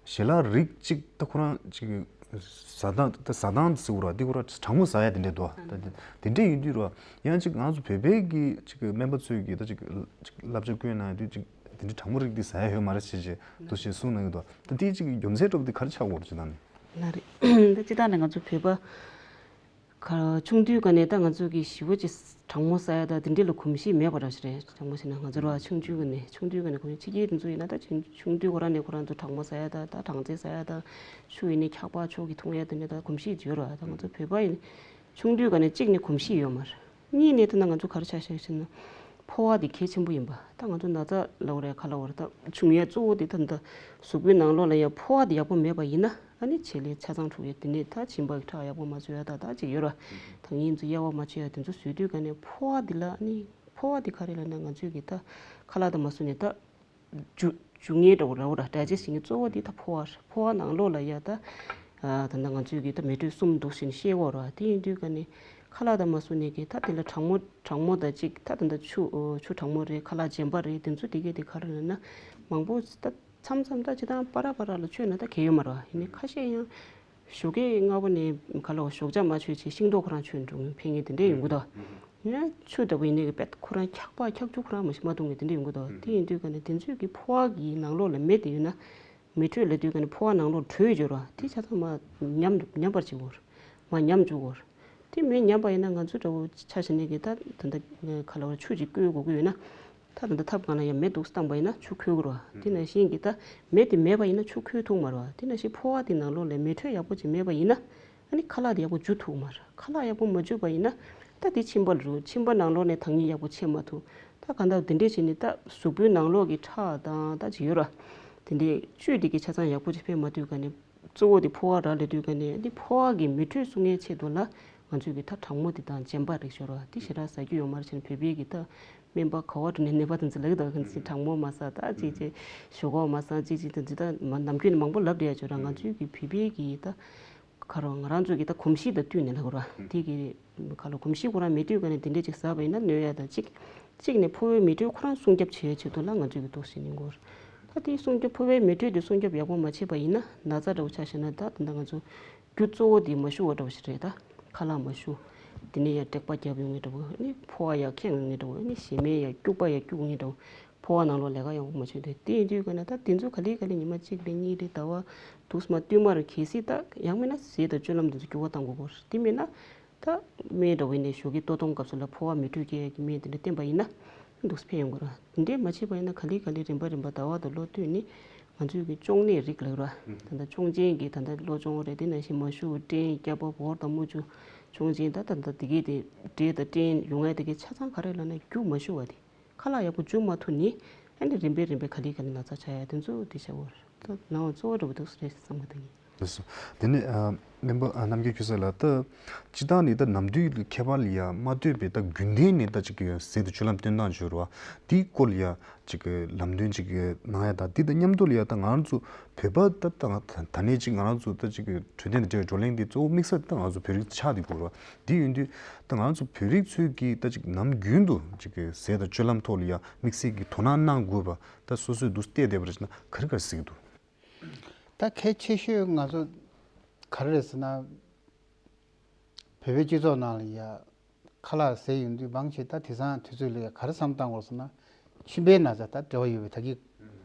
ཞལ་ལག་རིགས་གཅིག་ད་ཁོ་རང་གཅིག་གི་ཟ་སྟངས་ད་ཟ་སྟངས་ཟེར་བ་ར། འདི་ཁོ་རང་གྲང་མོ་ཟ་ཡ་དེ་འདྲས་འདུག་ད་དེ་དེ་འདྲས་ཡིན་དུས་ར། ཡང་གཅིག་ང་ཚོ་བོད་པའི་གི་གཅིག་གི་སྨན་པ་ཚོས་གི་ད་གཅིག་གཅིག་བསླབ་བྱ་བཀོད་གནང་དུས་གཅིག་དེ་འདྲའི་གྲང་མོ་རིགས་འདི་ཟ་ཡ་ཡོད་མ་རེད་ཟེར་བྱས་འདུག་ཅེས་གསུངས་གནང་གི་འདུག་ད་དེའི་གཅིག་གི་རྒྱུ་མཚན་འདྲ་པོ་དེ་ག་རེ་ཆགས་ཡོད་རེད་ཅེ་ད་ནི། ལགས་རེད། ད་སྤྱིར་བཏང་ནས་ང་ཚོ་བོད་པ་ག་ཆུང་དུས་ཀ་ནས་ད་ང་ཚོ་གི་ཞི་བ་ཅིག་གྲང་མོ་ཟ་ཡ་ད་དེ་འདྲས་ལ་གོམས་གཤིས་མེད་པ་འདྲ་ཞིག་རེད། དྲང་མོ་བཤད་ན་ང་ཚོ་ར་ཆུང་ཆུང་ག་ནས་ཆུང་དུས་ཀ་ནས་གོམས་གཤིས། ཕྱི་རྒྱལ་དེ་ཚོ་ཡིན་ན་ད་ཆུང་ཆུང་དུས་ཁོ་རང་ནས་ཁོ་རང་ཚོ་གྲང་མོ་ཟ་ཡ་ད་ད་སྦྲང་རྩི་ཟ་ཡ་ད་ཆུ་ཡིན་ནའི་འཁྱག་པ་ཕྱོགས་ཀྱི་འཐུང་ཡ་དེ་འདྲས་ད་གོམས་གཤིས་ཡོད་ར། ད་ང་ཚོ་བོད་པ་ཡིན་ཆུང་དུས་ཀ་ནས་གཅིག་ནས་གོམས་གཤིས་ཡོད་མ་རེད། གཉིས་ནས་ད་ང་ཚོ་ག་རེ་ཆགས་ཤག་ཟེར་ན། ཕོ་བ་དེ་གལ་ཆེན་པོ་ཡིན་པ། ད་ང་ཚོ་ན་ཚ་ལབ་དགོས་རེད་ག་ལབ་དགོས་རེད། ད་བྱུང་ཡས་གཙོ་བོ་དེ་ད་ད་གཟུགས་པོའི་ནང་ལོགས་ལ་ཡ་ཕོ་བ་དེ་ཡག་པོ་མེད་པ་ཡིན་ན། ཨ་ནི་བྱེད་ལས་ཆ་ཚང་འཁྲུག་ཡས། དེ་ནས་ད་གྱེན་པ་གི་ཁྲག་ཡག་པོ་མ་བཟོ་ཡ་ད་ད་ཅིག་ཡོད་ར། ད་ངེད་ཚོ་དབྱེ་བ་མ་ཕྱེ་ཡ་དེ་ཚོ་བཟོས་དུས་ག་ནས་ཕོ་བ་དེ་ལ། ཨ་ནི་ཕོ་བ་དེ་ག་རེ་ལབ་ན་ང་ཚོས་གི་ད་ཁ་ལག་དང་མ་བཟོ་ནས་ད། འཇུ་འཇུ་མཁན་འདྲ་བོ་ར་བོ་ར། ཌའི་ཇེ་སི་ཊི་བྱེད་མཁན་གཙོ་བོ་དེ་ད་ཕོ་བ་རེད། ཕོ་བ་ནང་ལོགས་ལ་ཡ་ད། ཨ་ད་ད་ང་ཚོས་གི་ད་མེ་དྲོད་གསུམ་འདུག་ཟེར་ནས་བཤད་ཀྱི་ཡོད་རེད་བ། དེ་ཡིན་དུས་ག་ནས་ཁ་ལག་དང་མ་བཟོ་ནས་གི་ད་དེ་ལ་གྲང་མོ་གྲང་མོ་དང་གཅིག་ད་ད་ད་ཆུ་ཆུ་གྲང་མོ་རེད། ཁ་ལག་རྗེན་པ་རེད། དེ་ཚོ་དེ་གས་དེ་ག་རེ་ལབ་ན་མང་པོ་ད་མཚམས་མཚམས་ད་སྤྱིར་བཏང་པ་ར་པ་ར་ལ་མཆོད་ན་ད་གལ་ཡོད་མ་རེད་བ། ཡིན་ནའི་ཁ་ཤས་ཡང་ཞོགས་ཀས་སྔ་པོ་ནས་ག་ལ་བ་ཞོགས་ཇ་མ་མཆོད་ཅིག་ཤིང་ཏོག་ཁོ་རང་མཆོད་འགྲོ་མཁན་ཕན་ངེས་དེ་འདྲས་ཡོང་གི་འདུག་ཡང་ཆུ་ལྟ་བུ་ཡིན་ནའི་གི་དཔེ་ཁོ་རང་འཁྱག་པ་འཁྱག་ཆུ་ཁོ་རང་མ་ཞིག་མ་འཐུང་གི་དེ་འདྲ་ཡོང་གི་འདུག་དེ་ཡིན་དུས་ག་ནས་དེ་ཚོས་ཀྱི་ཕོ་བ་གི་ནང་ལོགས་ལ་མེ་དེ་ཡོད་ན། མེ་དྲོད་ལབ་དུས་ག་ནས་ཕོ་བ་ནང་ལོགས་དྲོད་ཡོད་ར། དེ་ཆ་ཚང་མ་ཉམས་ཉམས་པར་བྱེད་དགོས་ར། མ་ཉམས་འཇུག་དགོས་ར། དེ་མེ་ཉམས་པ་ཡིན་ན་ང་ཚོ་འདྲ་བོ་ཆ་བཞག་ནས་གི་ད་ད་ལྟ་ག་ལ་བ་ཆུ་ཅིག་བསྐོལ་དགོས་ཀྱི་ཡོད་ན། ད་ད་ལྟ་ཐབ་སྒང་ལ་ཡང་མེ་འདུག་བཏང་པ་ཡིན་ན་ཆུ་ཁོལ་དགོས་ར། དེ་ནང་བཞིན་གི་ད་མེ་དེ་མེད་པ་ཡིན་ན་ཆུ་ཁོལ་ཐུབ་མ་ར། དེ་ནང་བཞིན་ཕོ་བ་དེ་ནང་ལོགས་ལ་མེ་དྲོད་ཡག་པོ་ཅིག་མེད་པ་ཡིན་ན། ཨ་ནི་ཁ་ལག་དེ་ཡག་པོ་འཇུ་ཐུབ་མ་རེད། ཁ་ལག་ཡག་པོ་མ་འཇུས་པ་ཡིན་ན། ད་དེ་མཆིན་པ་ལ་རུ། མཆིན་པ་ནང་ལོགས་ནས་དྭངས་སྙིགས་ཡག་པོ་ཆད་མ་ཐུབ། ད་གང་ལྟར་དེ་འདྲས་བྱས་ནས་ད་གཟུགས་པོའི་ནང་ལོགས་ཀྱི་ཁྲག་དང་ད་ཅིག་ཡོད་ར། དེ་འདྲས་བཅུད་དེ་གི་ཆ་ཚང་ཡག་པོ་ཅིག་ཕེབས་མ་ཐུབ་ག་ནས་གཙོ་བོ་དེ་ཕོ་བ་ར་ལབ་དུས་ག་ནས་འདི་ཕོ་བ་གི་མེ་དྲོད་སྲུང་མཁན་ཆེད་དུ་ལ་ང་ཚོས་གི་ད་གྲང་མོ་དེ་དང་རྗེན་པ་རིགས་ཤོར་བ་དེ་ཞེ་དྲག་ཟ་རྒྱུ་ཡོད་མ་རེད་བྱས་ནས་བོད་པའི་གི་ད། སྨན་པ་ག་བ་འགྲོ་ནས་ནད་པ་དེ་ཚོ་ལབ་ཀྱི་འདུག་ཁ་ཚིག་གྲང་མོ་མ་ཟ། ད་ཅིག་ཅིག་ཞོག་ཁོག་མ་ཟ། ཅིག་ཅིག་དེ་ཚོ་ད་མ་ནམ་རྒྱུན་ནས་མང་པོ་ལབ་བསྡད་ཡ་ཅིག་ཡོད་ར། ང་ཚོའི་གི་བོད་པའི་གི་ད་ག་རེ་ང་རང་ཚོའི་གི་ད་གོམས་གཤིས་དང་བསྟུན་ནས་ལབ་དགོས་ར། དེ་གི་ག་ལ་གོམས་གཤིས་ཁོ་རང་མེད་དུས་ག་ནས་དེ་འདྲས་ཅིག་ཟ་བ་ཡིན་ན་གནོད་ཡ་ད་ཅིག་གཅིག་ནས་ཕོ་བའི་མེ་དྲོད་ཁོ་རང་སྲུང་སྐྱོབ་བྱེད་ཡ་ཆེད་དུ་ལ་ང་ཚོའི་གི་འདུག་ཟེར་ནས་དགོས་ར། ད་དེ་སྲུང་སྐྱོབ་ཕོ་བའི་མེ་དྲོད་དེ་སྲུང་སྐྱོབ་ཡག་པོ་མ་བྱས་པ་ཡིན་ན་ན་ཚ་འདྲ་བོ་ཆ་བཞག་ན་ད་ད་ལྟ་ང་ཚོ། རྒྱུ་གཙོ་བོ་དེ་མ་ཞུ་བ་འདྲ་བོ་ཞིག་རེད་ད། ཁ་ལག་མ་ཞུ། དེ་ནས་ཡང་དྲེག་པ་རྒྱབ་ཡོང་མཁན་འདྲ་བོ། ཨ་ནི་ཕོ་བ་ཡར་ཁེངས་ཡོང་མཁན་འདྲ་བོ། ཨ་ནི་ཞེ་མེར་ཡར་སྐྱུག་པ་ཡར་སྐྱུག་མཁན་འདྲ་བོ། ཕོ་བ་ནང་ལོགས་ལས་ཀ་ཡག་པོ་མ་བྱུང་དུས། དེ་ཡིན་དུས་ག་ན་ད་དེ་ཚོ་ག་ལེ་ག་ལེ་ཉི་མ་གཅིག་རེ་གཉིས་རེ་ཟླ་བ་དུས་མ་བསྟུད་མར་གལ་སྲིད་ད་ཡང་མིན་ན་ཟས་དང་སྤྱོད་ལམ་དེ་ཚོ་འགྱུར་བ་གཏང་དགོས་སྐོར། དེ་མིན་ན་ད་སྨན་འདྲ་བོ་ཡིན་ནའི་ཞོགས་ཀའི་ལྟོ་འཐུང་སྐབས་སུ་ལ་ཕོ་བ་མེ་དྲོད་སྐྱེད་ཡག་གི་སྨན་དེ་འདྲ་བསྟེན་པ་ཡིན་ན། འདུག་སེ་ཕན་ཡོང་གི་རེད། དེ་འདྲས་མ་བྱས་པ་ཡིན་ན་ག་ལེ་ག་ལེ་རིམ་པ་རིམ་པ་ཟླ་བ་དང་ལོ་བསྟུད་ནས་ང་ཚོའི་གི་གཅོང་ནད་རིགས་ལབ་ར། ད་ལྟ་གཅོང་ཆེན་གྱི་ད་ལྟ་གློ་གཅོང་རེད། དེ་ནང་བཞིན་མ་ཞུ་སྐྲན་སྐྱ་པ་བོར་དང་མུ་ཅུ་གཅོང་ཆེན་ད་ད་ལྟ་དེ་གས་དེ་འབྲས་དང་སྐྲན་ཡོང་ཡ་དེ་གས་ཆ་ཚང་ག་རེ་ལབ་ན་རྒྱུ་མ་ཞུ་བ་དེ། ཁ་ལག་ཡག་པོ་འཇུ་མ་ཐུབ་ནས་ཨ་ནི་རིམ་པས་རིམ་པས་ག་ལེ་ག་ལེ་ན་ཚ་ཆགས་ཡ་དེ་ཚོ་དེ་བྱ་བར། ད་ནང་གཙོ་བོ་འདྲ་པོ་འདུག་སེ་རེད་བསམ་གི་འདུག་ངས། ལགས་སོ། དེ་ནས་ཨ། སྨན་པ་ཨ་རྣམ་རྒྱལ་ཆོས་གསལ་ལགས། ད་སྤྱིར་བཏང་ནས་ད་ནམ་དུས་ལ་ཁྱད་པར་ལ་ཡ་མ་ལྟོས་པའི་ད་རྒྱུན་ལྡན་ནས་ད་ཅིག་གི་ཟས་དང་སྤྱོད་ལམ་སྟོན་སྟངས་བྱོས་ར་བ། དེའི་སྐོར་ལ་ཡ་ཅིག་གི་ལམ་སྟོན་ཅིག་གི་གནང་ཡ་དང་། དེ་དང་མཉམ་དུ་ལ་ཡ་ད་ང་རང་ཚོ་བོད་པ་ད་ད་ད་ནས་ཅིག་ང་རང་ཚོ་ད་ཅིག་གི་འཕྲོད་བསྟེན་དང་འབྲེལ་བའི་བགྲོ་གླེང་འདི་གཙོ་བོ་དམིགས་ས་ད་ང་ཚོ་བོད་རིགས་ཆགས་བསྡད་དགོས་ར་བ། དེ་ཡིན་དུས་ད་ང་ཚོ་བོད་རིགས་ཚོས་ཀྱི་ད་ཅིག་ནམ་རྒྱུན་དུ་ཅིག་གི་ཟས་དང་སྤྱོད་ལམ་ཐོག་ལ་ཡ་དམིགས་བསལ་གྱི་དོ་སྣང་གནང་དགོས་པ་ད་སོ་སོས་འདུག་སེ་བལྟས་བསྡད་པ་རེད་ཟེར་ན་ག་རེ་ག་རེ་གཟིགས་ཀྱི་འདུག་ད་གལ་ཆེ་ཤོས་ང་ཚོ་ག་རེ་རེད་ཟེར་ན། བོད་པའི་སྤྱི་ཚོགས་ནང་ལ་ཡ་ཁ་ལག་ཟས་ཡོང་དུས་མང་ཆེ་ད་དེང་སང་དུས་ཚོད་ལ་ཡ་ག་རེ་བསམ་བཏང་དགོས་ཟེར་ན། མཆིན་པའི་ན་ཚ་ད་འབྲེལ་བ་ཡོད་པའི་ད་གི་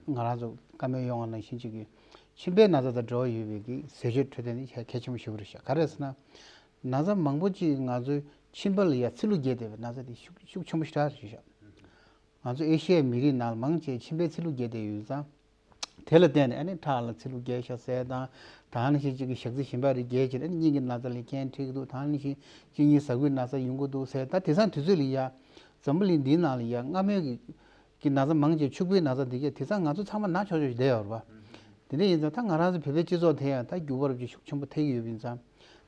ང་རང་ཚོ་བཀའ་མོལ་ཡོང་བ་ནང་བཞིན་ཅིག་གི་མཆིན་པའི་ན་ཚ་དང་འབྲེལ་བ་ཡོད་པའི་གི་ཟས་སྤྱོད་འཕྲོད་བསྟེན་དེ་གལ་ཆེན་པོ་ཞེ་པོ་རེད་ཤག་ག་རེ་ཟེར་ན། ན་ཚ་མང་པོ་ཅིག་ང་ཚོའི་མཆིན་པ་ལ་ཡ་ཚིལ་ལུ་རྒྱས་བསྡད་པའི་ན་ཚ་དེ་ཤུགས་ཤུགས་ཆེན་པོ་ཞེ་དྲག་རེད་ཤག་ང་ཚོ་ཨེ་ཤི་ཡའི་མི་རིགས་ནང་ལ་མང་ཆེ་མཆིན་པའི་ཚིལ་ལུ་རྒྱས་བསྡད་ཡོད་ཙང་། དེ་ལ་བརྟེན་ནས་ཨ་ནི་ཁྲག་ལ་ཚིལ་ལུ་རྒྱས་ཤག་ཟེར་དང་། ད་ནི་ཞིག་ཅིག་གི་ཞག་རྩི་ཞིམ་པ་རེ་རྒྱས་ཕྱིན་ཨ་ནི་སྙིང་གི་ན་ཚ་ལ་རྐྱེན་འཕྲད་ཀྱི་འདུག་ད་ནི་ཞིག་གཅིན་སྙི་ཟ་དགོས་ན་ཚ་ཡོང་གི་འདུག་ཟེར། ད་དེང་སང་དུས་ཚོད་ལ་ཡ་འཛམ་བུ་གླིང་འདིའི་ནང་ལ་ཡ་སྔ་མོའི་གི་ གི་ན་ཚ་མང་ཆེ་ཕྱུག་པོའི་ན་ཚ་འདི་གས་དེང་སང་ང་ཚོ་ཚང་མ་ན་ཆོག་ཆོག་ཞིག་བསྡད་ཡོད་རེད་པ། དེ་འདྲ་ཡིན་ཙང་ད་ང་རང་ཚོ་བོད་པའི་སྤྱི་ཚོགས་དེ་ཡང་ད་འགྱུར་བ་རབས་ཅིག་ཤུགས་ཆེན་པོ་ཐེབས་ཀྱི་ཡོད་པ་ཡིན་ཙང་།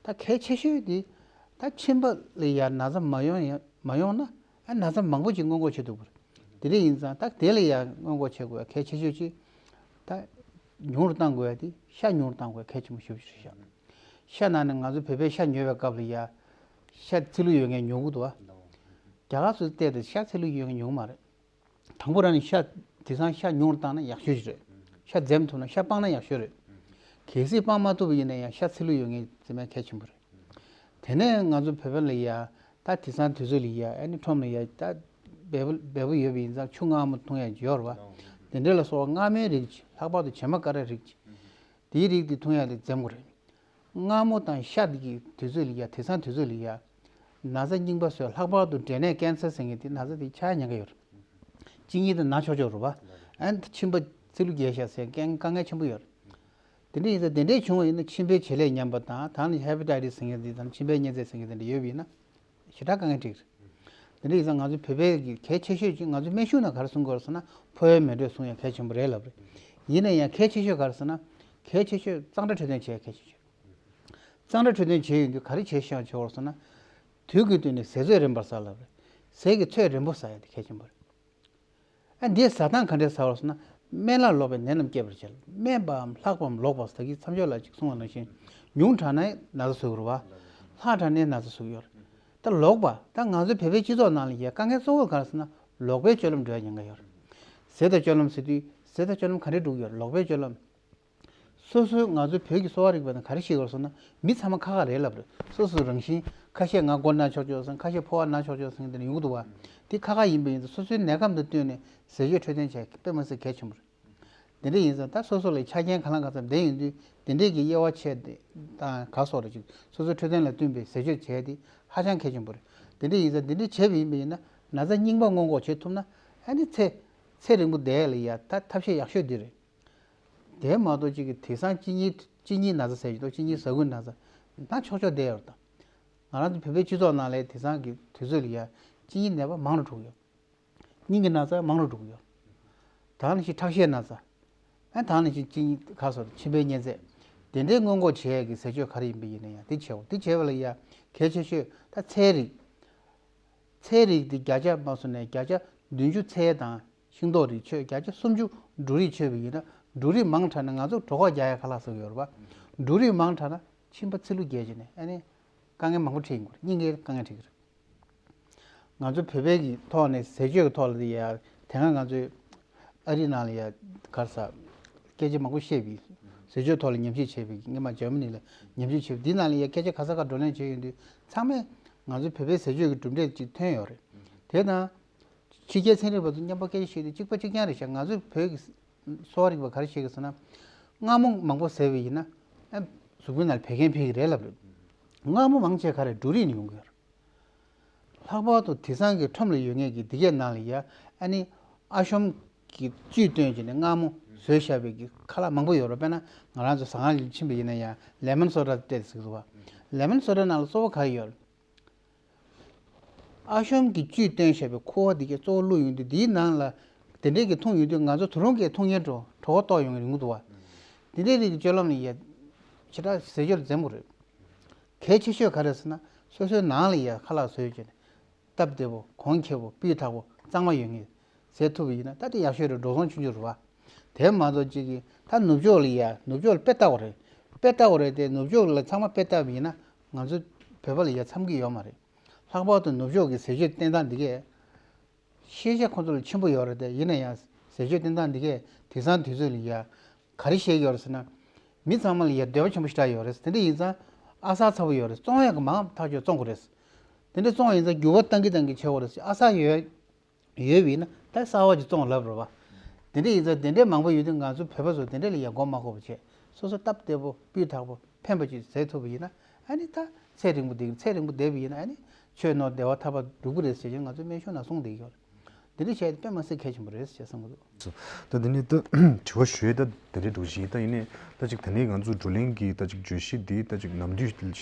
ད་གལ་ཆེ་ཤོས་དེ་ད་ཁྱིམ་པ་ལ་ཡང་ན་ཚ་མ་ཡོང་ཡ་མ་ཡོང་ན་ཨ་ན་ཚ་མང་པོ་ཅིག་སྔོན་འགོག་བྱེད་ཐུབ་པ་རེད། དེ་འདྲ་ཡིན་ཙང་ད་དེ་ལ་ཡང་སྔོན་འགོག་བྱེད་དགོས་ཡ་གལ་ཆེ་ཤོས་ཅིག་ད་ཉུང་རུ་གཏང་དགོས་ཡ་དེ་ཤ་ཉུང་རུ་གཏང་དགོས་ཡ་གལ་ཆེན་པོ་ཞེ་པོ་ཅིག་རེད་ཤག་ཤ་ནང་ནས་ང་ཚོ་བོད་པའི་ཤ་ཉོས་པའི་སྐབས་ལ་ཡ་ཤ་ཚིལ་ལུ་ཡོད་མཁན་ཉོ་གི་འདུག་ཨ། རྒྱ་གར་ཚོས་བལྟས་ཏེ་ཤ་ཚིལ་ལུ་ཡོད་མཁན་ཉོ་གི་མ་རེད། དང་པོ་རང་ནས་ཤ་དེང་སང་ཤ་ཉུང་རུ་བཏང་ན་ཡག་ཤོས་ཅིག་རེད། ཤ་འཛེམ་ཐུབ་ན་ཤ་སྤང་ན་ཡག་ཤོས་རེད། གལ་སྲིད་སྤང་མ་ཐུབ་པ་ཡིན་ན་ཡང་ཤ་ཚིལ་ལུ་ཡོད་མཁན་འཛེམ་ཡ་གལ་ཆེན་པོ་རེད། དེ་ནས་ང་ཚོ་བོད་པ་ལ་ཡ་ད་དེང་སང་དུས་ཚོད་ལ་ཡ་ཨ་ནི་ཁྲོམ་ལ་ཡ་ད་འབེལ་པོ་འབེལ་པོ་ཡོད་པ་ཡིན་ཙང་ཆུ་མངར་མོ་འཐུང་ཡ་ཡོད་རེད་བ། དེ་འདྲ་ལ་སོགས་མངར་མོའི་རིགས་ལྷག་པར་དུ་བྱེ་མ་ཀ་ར་རིགས། དེའི་རིགས་དེ་འཐུང་ཡ་དེ་འཛེམ་དགོས་རེད། མངར་མོ་དང་ཤ་དེ་གི་དུས་ཚོད་ལ་ཡ་དེང་སང་དུས་ཚོད་ལ་ཡ། ན་ཚ་རྙིང་པ་བཟོས་ལྷག་པར་དུ་འབྲས་ནད་ཀན་སར་ཟེར་མཁན་དེ་ན་ཚ་དེ་ཆགས་ཉེན་ཁ་ཡོད་རེད། གཅིན་སྙི་དེ་ན་ཆོག་ཆོག་རེད་བ། ཨ་ནི་མཆིན་པ་ཚིལ་ལུ་རྒྱས་ཤག་ཟེར་མཁན་དཀའ་ངལ་ཆེན་པོ་ཡོད་རེད། དེ་འདྲ་ཡིན་ཙང་དེ་འདྲས་བྱུང་བ་ཡིན་ན་མཆིན་པའི་བྱེད་ལས་ཉམས་པ་དང་ད་ནི་ཧེ་པ་ཊའི་ཊིས་ཟེར་མཁན་དེ་དང་མཆིན་པའི་གཉན་ཚད་ཟེར་མཁན་དེ་འདྲ་ཡོད་པ་ཡིན་ན། ཞེ་དྲག་དཀའ་ངལ་འཕྲད་ཀྱི་རེད། དེ་འདྲ་ཡིན་ཙང་ང་ཚོ་བོད་པའི་གི་གལ་ཆེ་ཤོས་ཅིག་ང་ཚོའི་སྨན་གཞུང་ནང་ག་རེ་གསུང་གི་ཡོད་རེད་ཟེར་ན་ཕོ་ཡོལ་མེ་དྲོད་སྲུང་ཡ་གལ་ཆེན་པོ་རེད་ལབ་རེད། ཡིན་ན་ཡང་གལ་ཆེ་ཤོས་ག་རེ་ཟེར་ན། གལ་ཆེ་ཤོས་གཙང་སྦྲ་འཕྲོད་བསྟེན་བྱེད་ཡ་གལ་ཆེ་ཤོས། གཙང་སྦྲ་འཕྲོད་བསྟེན་བྱེད་ཡོང་དུས་ག་རེ་བྱེད་ཤེས་ཡོང་བྱེད་དགོས་རེད་ཟེར་ན། དུས་ཀྱི་སྟེང་ནས་ཟས་ཚོད་རན་པར་ཟ་ལབ་རེད། ཟས་ཀྱི་ཚོད་རན་པོ་ཟ་ཡ་དེ་གལ་ཆེན་པོ་རེད། ཨ་འདིའི་ཟ་སྟངས་ག་འདྲས་ཟ་བར་སོང་ན། སྨན་བླ་ལོག་པའི་ནད་རྣམས་སྐྱེད་པར་བྱེད། སྨན་པའམ་ལྷག་པའམ་ལོག་པ་ཟེར་གྱི་མཚམས་སྦྱོར་ལ་ཅིག་གསུངས་པ་ནང་བཞིན། ཉུང་དྲགས་ན་ན་ཚ་བཟོ་གི་རེད་བ། ལྷག་དྲགས་ན་ན་ཚ་བཟོ་གི་ཡོད་རེད། ད་ལོག་པ་ད་ང་ཚོའི་བོད་པའི་སྤྱི་ཚོགས་ནང་ལ་ཡ་དཀའ་ངལ་གཙོ་བོ་ག་རེ་ཟེར་ན་ལོག་པའི་སྤྱོད་ལམ་འགྲོ་ཡ་ཉེན་ཁ་ཡོད་རེད། ཟས་དང་སྤྱོད་ལམ་ཟེར་དུས་ཟས་དང་སྤྱོད་ལམ་ག་འདྲས་འགྲོ་གི་ཡོད་རེད་ལོག་པའི་སྤྱོད་ལམ། སོ་སོའི་ང་ཚོའི་བོད་ཀྱི་གསོ་བ་རིག་པ་ནང་ག་རེ་བཤད་ཡོད་ཟེར་ན་མི་ཚང་མ་ཁ་ཁ་རེད་ལབ་རེད། སོ་སོའི་རང་བཞིན་ཁ་ཤས་ང་མགོ་ན་ཆོག་ཆོག་ཟེར་ཁ་ཤས་ཕོ་བ་ན་ཆོག་ཆོག་ཟེར་དེ་འདྲ་ཡོང་གི་འདུག་བ། དེ་ཁ་ཁ་ཡིན་པ་ཡིན་ཙང་སོ་སོའི་ནད་ཁམས་དང་བསྟུན་ནས་ཟས་སྤྱོད་འཕྲོད་བསྟེན་བྱས་དཔེ་མ་སྲིད་གལ་ཆེན་པོ་རེད། དེ་འདྲ་ཡིན་ཙང་ད་སོ་སོ་ལ་ཆ་རྐྱེན་གང་ལ་གང་འཚམ་ལྡན་ཡོང་དུས་དེ་འདྲས་ཀྱི་དབྱེ་བ་ཕྱེ་དེ་དང་ག་སོགས་རེ་ཅིག་སོ་སོའི་འཕྲོད་བསྟེན་ལ་བསྟུན་པའི་ཟས་སྤྱོད་བྱས་ཏེ་ཧ་ཅང་གལ་ཆེན་པོ་རེད། དེ་འདྲ་ཡིན་ཙང་དེ་འདྲ་བྱས་པ་ཡིན་པ་ཡིན་ན་ན་ཚ་རྙིང་པ་སྔོན་འགོག་བྱེད་ཐུབ་ན་ཨ་ནི་ཚེ་ཚེ་རིང་པོ་བསྡད་ཡ་ལ་ཡ་ད་ཐབས་ཤེས་ཡག་ཤོས་འདི་རེད། དེ་མ་གཏོགས་གཅིག་གི་དེང་སང་གཅིན་སྙི་གཅིན་སྙིའི་ན་ཚ་ཟེར་གྱི་འདུག་གཅིན་སྙི་ཟ་ཁུའི་ན་ཚ་ན་ཆོག་ཆོག་བསྡད་ཡོད་རེད་ད། ང་རང་ཚོ་བོད་པའི་སྤྱི་ཚོགས་ནང་ལ་དེང་སང་གི་དུས་ཚོད་ལ་ཡ་གཅིན་སྙིའི་ནད་པ་མང་རུ་འགྲོ་གི་ཡོད། སྙིང་གི་ན་ཚ་མང་རུ་འགྲོ་གི་ཡོད། ད་ནི་ཞིག་ཁྲག་ཤེད་ན་ཚ། ཨ་ད་ནི་ཞིག་གཅིན་སྙི་ཁ་སོ་མཆིན་པའི་གཉན་ཚད། དེ་འདྲའི་སྔོན་འགོག་བྱེད་ཡས་ཀྱི་ཟས་སྤྱོད་ག་རེ་ཡིན་པ་ཡིན་ན་ཡང་དེ་བྱེད་དགོས་དེ་བྱེད་པ་ལ་ཡ་གལ་ཆེ་ཤོས་ད་ཚལ་རིགས། ཚལ་རིགས་དེ་བརྒྱ་ཆ་མ་སོང་ནས་བརྒྱ་ཆ་བདུན་ཅུ་ཚལ་དང་ཤིང་ཏོག་རིགས་མཆོད་བརྒྱ་ཆ་སུམ་ཅུ་འབྲུ་རིགས་མཆོད་པ་ཡིན་ན་འབྲུ་རིགས་མང་དྲགས་ན་ང་ཚོ་གྲོད་ཁོག་རྒྱག་ཡ་ཁ་ལག་ཟ་གི་ཡོད་རེད་པ། འབྲུ་རིགས་མང་དྲགས་ན་མཆིན་པ་ཚིལ་ལུ་རྒྱས་བྱས་ནས་ཨ་ནི་དཀའ་ངལ་མང་པོ་འཕྲད་ཡོང་གི་རེད། སྙིང་གའི་དཀའ་ངལ་འཕྲད་ཀྱི་རེད། ང་ཚོ་བོད་པའི་གི་ཐོག་ནས་ཟས་སྤྱོད་ཀྱི་ཐོག་ལ་དེ་ཡ་དེ་སྔ་ང་ཚོའི་ཨ་རི་ནང་ལ་ཡ་ག་རེ་ཟ། སྐད་ཆ་མང་པོ་བཤད་པའི་ཟས་སྤྱོད་ཐོག་ལ་ཉམས་ཞིབ་བྱས་པའི་སྔོན་མ་འཇར་མ་ནི་ལ་ཉམས་ཞིབ་བྱས་པའི་འདི་ནང་ལ་ཡ་སྐད་ཆ་ག་ས་ག་བགྲོ་གླེང་བྱས་ཡོང་དུས་ཚང་མས་ང་ཚོ་བོད་པའི་ཟས་སྤྱོད་ཀྱི་གྲུབ་འབྲས་ཅིག་ཐོན་ཡོད་རེད། དེ་དང་ཕྱི་རྒྱལ་ཚན་རིག་པ་ཚོ་མཉམ་པོ་སྐད་ཆ་བཤད་དུས་གཅིག་པ་གཅིག་རྐྱང་རེད་ཤག་ང་ཚོ་བོད་ཀྱི་གསོ་བ་རིག་པ་ག་རེ་བཤད་ཀྱི་ཟེར་ན། མངར་མོ་མང་པོ་ཟས་པ་ཡིན་ན་ཨ་གཟུགས་པོའི་ནང་ལ་བད་ཀན་འཕེལ་གྱི་རེད་ལབ་རེད། མངར་མོ་མང་ཆེ་ག་རེ་འབྲུ་རིགས་ནས་ཡོང་གི་ཡོད་རེད། ལྷག་པར་དུ་དེང་སང་གི་ཁྲོམ་ལ་ཡོད་མཁན་གྱི་འདི་གའི་ནང་ལ་ཡ་ཨ་ནི་ཨ་ཤོམ་གྱི་བཅུད་བཏོན་བྱས་ནས་མངར་མོ་བཟོས་བཞག་པའི་གི་ཁ་ལག་མང་པོ་ཡོད་རེད། དཔེར་ན་ང་རང་ཚོ་ཟ་ཁང་ལ་ཕྱིན་པ་ཡིན་ན་ཡང་ལེ་མོན་སོ་ཌ་སྤྲད་ཟེར་གི་འདུག་བ། ལེ་མོན་སོ་ཌ་ནང་ལ་གཙོ་བོ་ག་རེ་ཡོད། ཨ་ཤོམ་གྱི་བཅུད་བཏོན་བཞག་པའི་ཁུ་བ་འདི་གས་གཙོ་བོ་བླུགས་ཡོང་དུས་འདིའི་ནང་ལ་དེ་འདྲས་ཀྱི་འཐུང་ཡོང་དུས་ང་ཚོ་ད་རུང་གི་འཐུང་ཉེན་འགྲོ་གྲོད་ཁོག་ལྟོགས་ཡོང་གི་རེད་འདུག་བ། དེ་འདྲས་རིགས་ཀྱི་སྤྱོད་ལམ་ལ་ཡ་ཞེ་དྲག་ཟས་སྤྱོད་འཛེམ་དགོས་རེད། གལ་ཆེ་ཤོས་ག་རེ་ཟེར་ན་སོ་སོའི་ནང་ལ་ཡ་ཁ་ལག་བཟོས་བྱས་ནས་སྟབས་བདེ་པོ་གོང་ཁེ་པོ་སྤུས་དག་པོ་གཙང་མ་ཡོད་ངེས་ཟས་ཐུབ་པ་ཡིན་ན་ད་དེ་ཡག་ཤོས་རེད། འགྲོ་སོང་ཆུང་ཆུང་རེད་བ། དེ་མ་གཏོགས་གཅིག་གིས་ད་ནུབ་ཕྱོགས་ལ་ཡ་ནུབ་ཕྱོགས་ལ་དཔེ་ལྟ་བ་རེད། དཔེ་ལྟ་བ་རེད་དེ་ནུབ་ཕྱོགས་ལ་ཚང་མ་དཔེ་ལྟ་བ་ཡིན་ན་ང་ཚོ་བོད་པ་ལ་ཡ་འཚམ་གྱི་ཡོད་མ་རེད། ལྷག་པར་དུ་ནུབ་ཕྱོགས་ཀྱི་ཟས་སྤྱོད་བསྟེན་སྟངས་འདི་གས། ཤེས་བྱ་ཁོང་ཚོ་ལ་ཆེན་པོ་ཡོད་རེད་དེ་ཡིན་ན་ཡང་ཟས་སྤྱོད་བསྟེན་སྟངས་འདི་གས་དེང་སང་དུས་ཚོད་ལ་ཡ་ག་རེ་བཤད་ཀྱི་ཡོད་རེད་ཟེར་ན། མི་ཚང་མ་ལ་ཡ་འདོད་པ་ཆེན་པོ་ཞེ་དྲག་ཡོད་རེད། དེ་འདྲ་ཡིན་ཙང་ཨ་གསར་ཚ་པོ་ཡོད་རེད། བཙོང་ཡག་གི་མང་ཐག་ཆོད་བཙོང་དགོས་རེད། དེ་འདྲ་བཙོང་བ་ཡིན་ཙང་འགྱུར་བ་གཏང་གི་གཏང་གི་བྱེད་དགོས་རེད། ཨ་གསར་ཡོད་ཡོད་པ་ཡིན་ན་ད་གསར་བ་ཅིག་བཙོང་ལབ་རེད་བ། དེ་འདྲ་ཡིན་ཙང་དེ་འདྲའི་མང་པོ་ཡོད་དུས་ང་ཚོ་བོད་པ་ཚོ་དེ་འདྲ་ལ་ཡ་མགོ་མ་འཁོར་བ་བྱས་སོ་སོ་སྟབས་བདེ་པོ་སྤུས་དག་པོ་ཕན་པ་ཅིག་བཟས་ཐུབ་པ་ཡིན་ན་ཨ་ནི་ད་ཚེ་རིང་པོ་འདི་ཚེ་རིང་པོ་བསྡད་པ་ཡིན་ན་ཨ་ནི་ཆོས་ནོར་བདེ་བ་ཐར་པ་འགྲུབ་ཀྱི་རེད་ཟེར་གྱིན་ང་ཚོ་སྨན་གཞུང་ནང་གསུངས་བསྡད་ཀྱི་ཡོད་རེད། འདི་འདྲ་བྱས་ཏེ་དཔེ་མ་སྲིད་གལ་ཆེན་པོ་རེད་ཅེས་བསམ་གྱི་འདུག། ད་འདི་ནས་ད་དྲི་བ་ཞུ་ཡས་ད་དེ་འདྲ་འདུག་བཞིན། ད་ཡིན་ནའི་ད་ཅིག་ད་ནི་ང་ཚོ་བགྲོ་གླེང་གི་ད་ཅིག་བརྗོད་གཞི་འདི་ད་ཅིག་ནམ་དུས་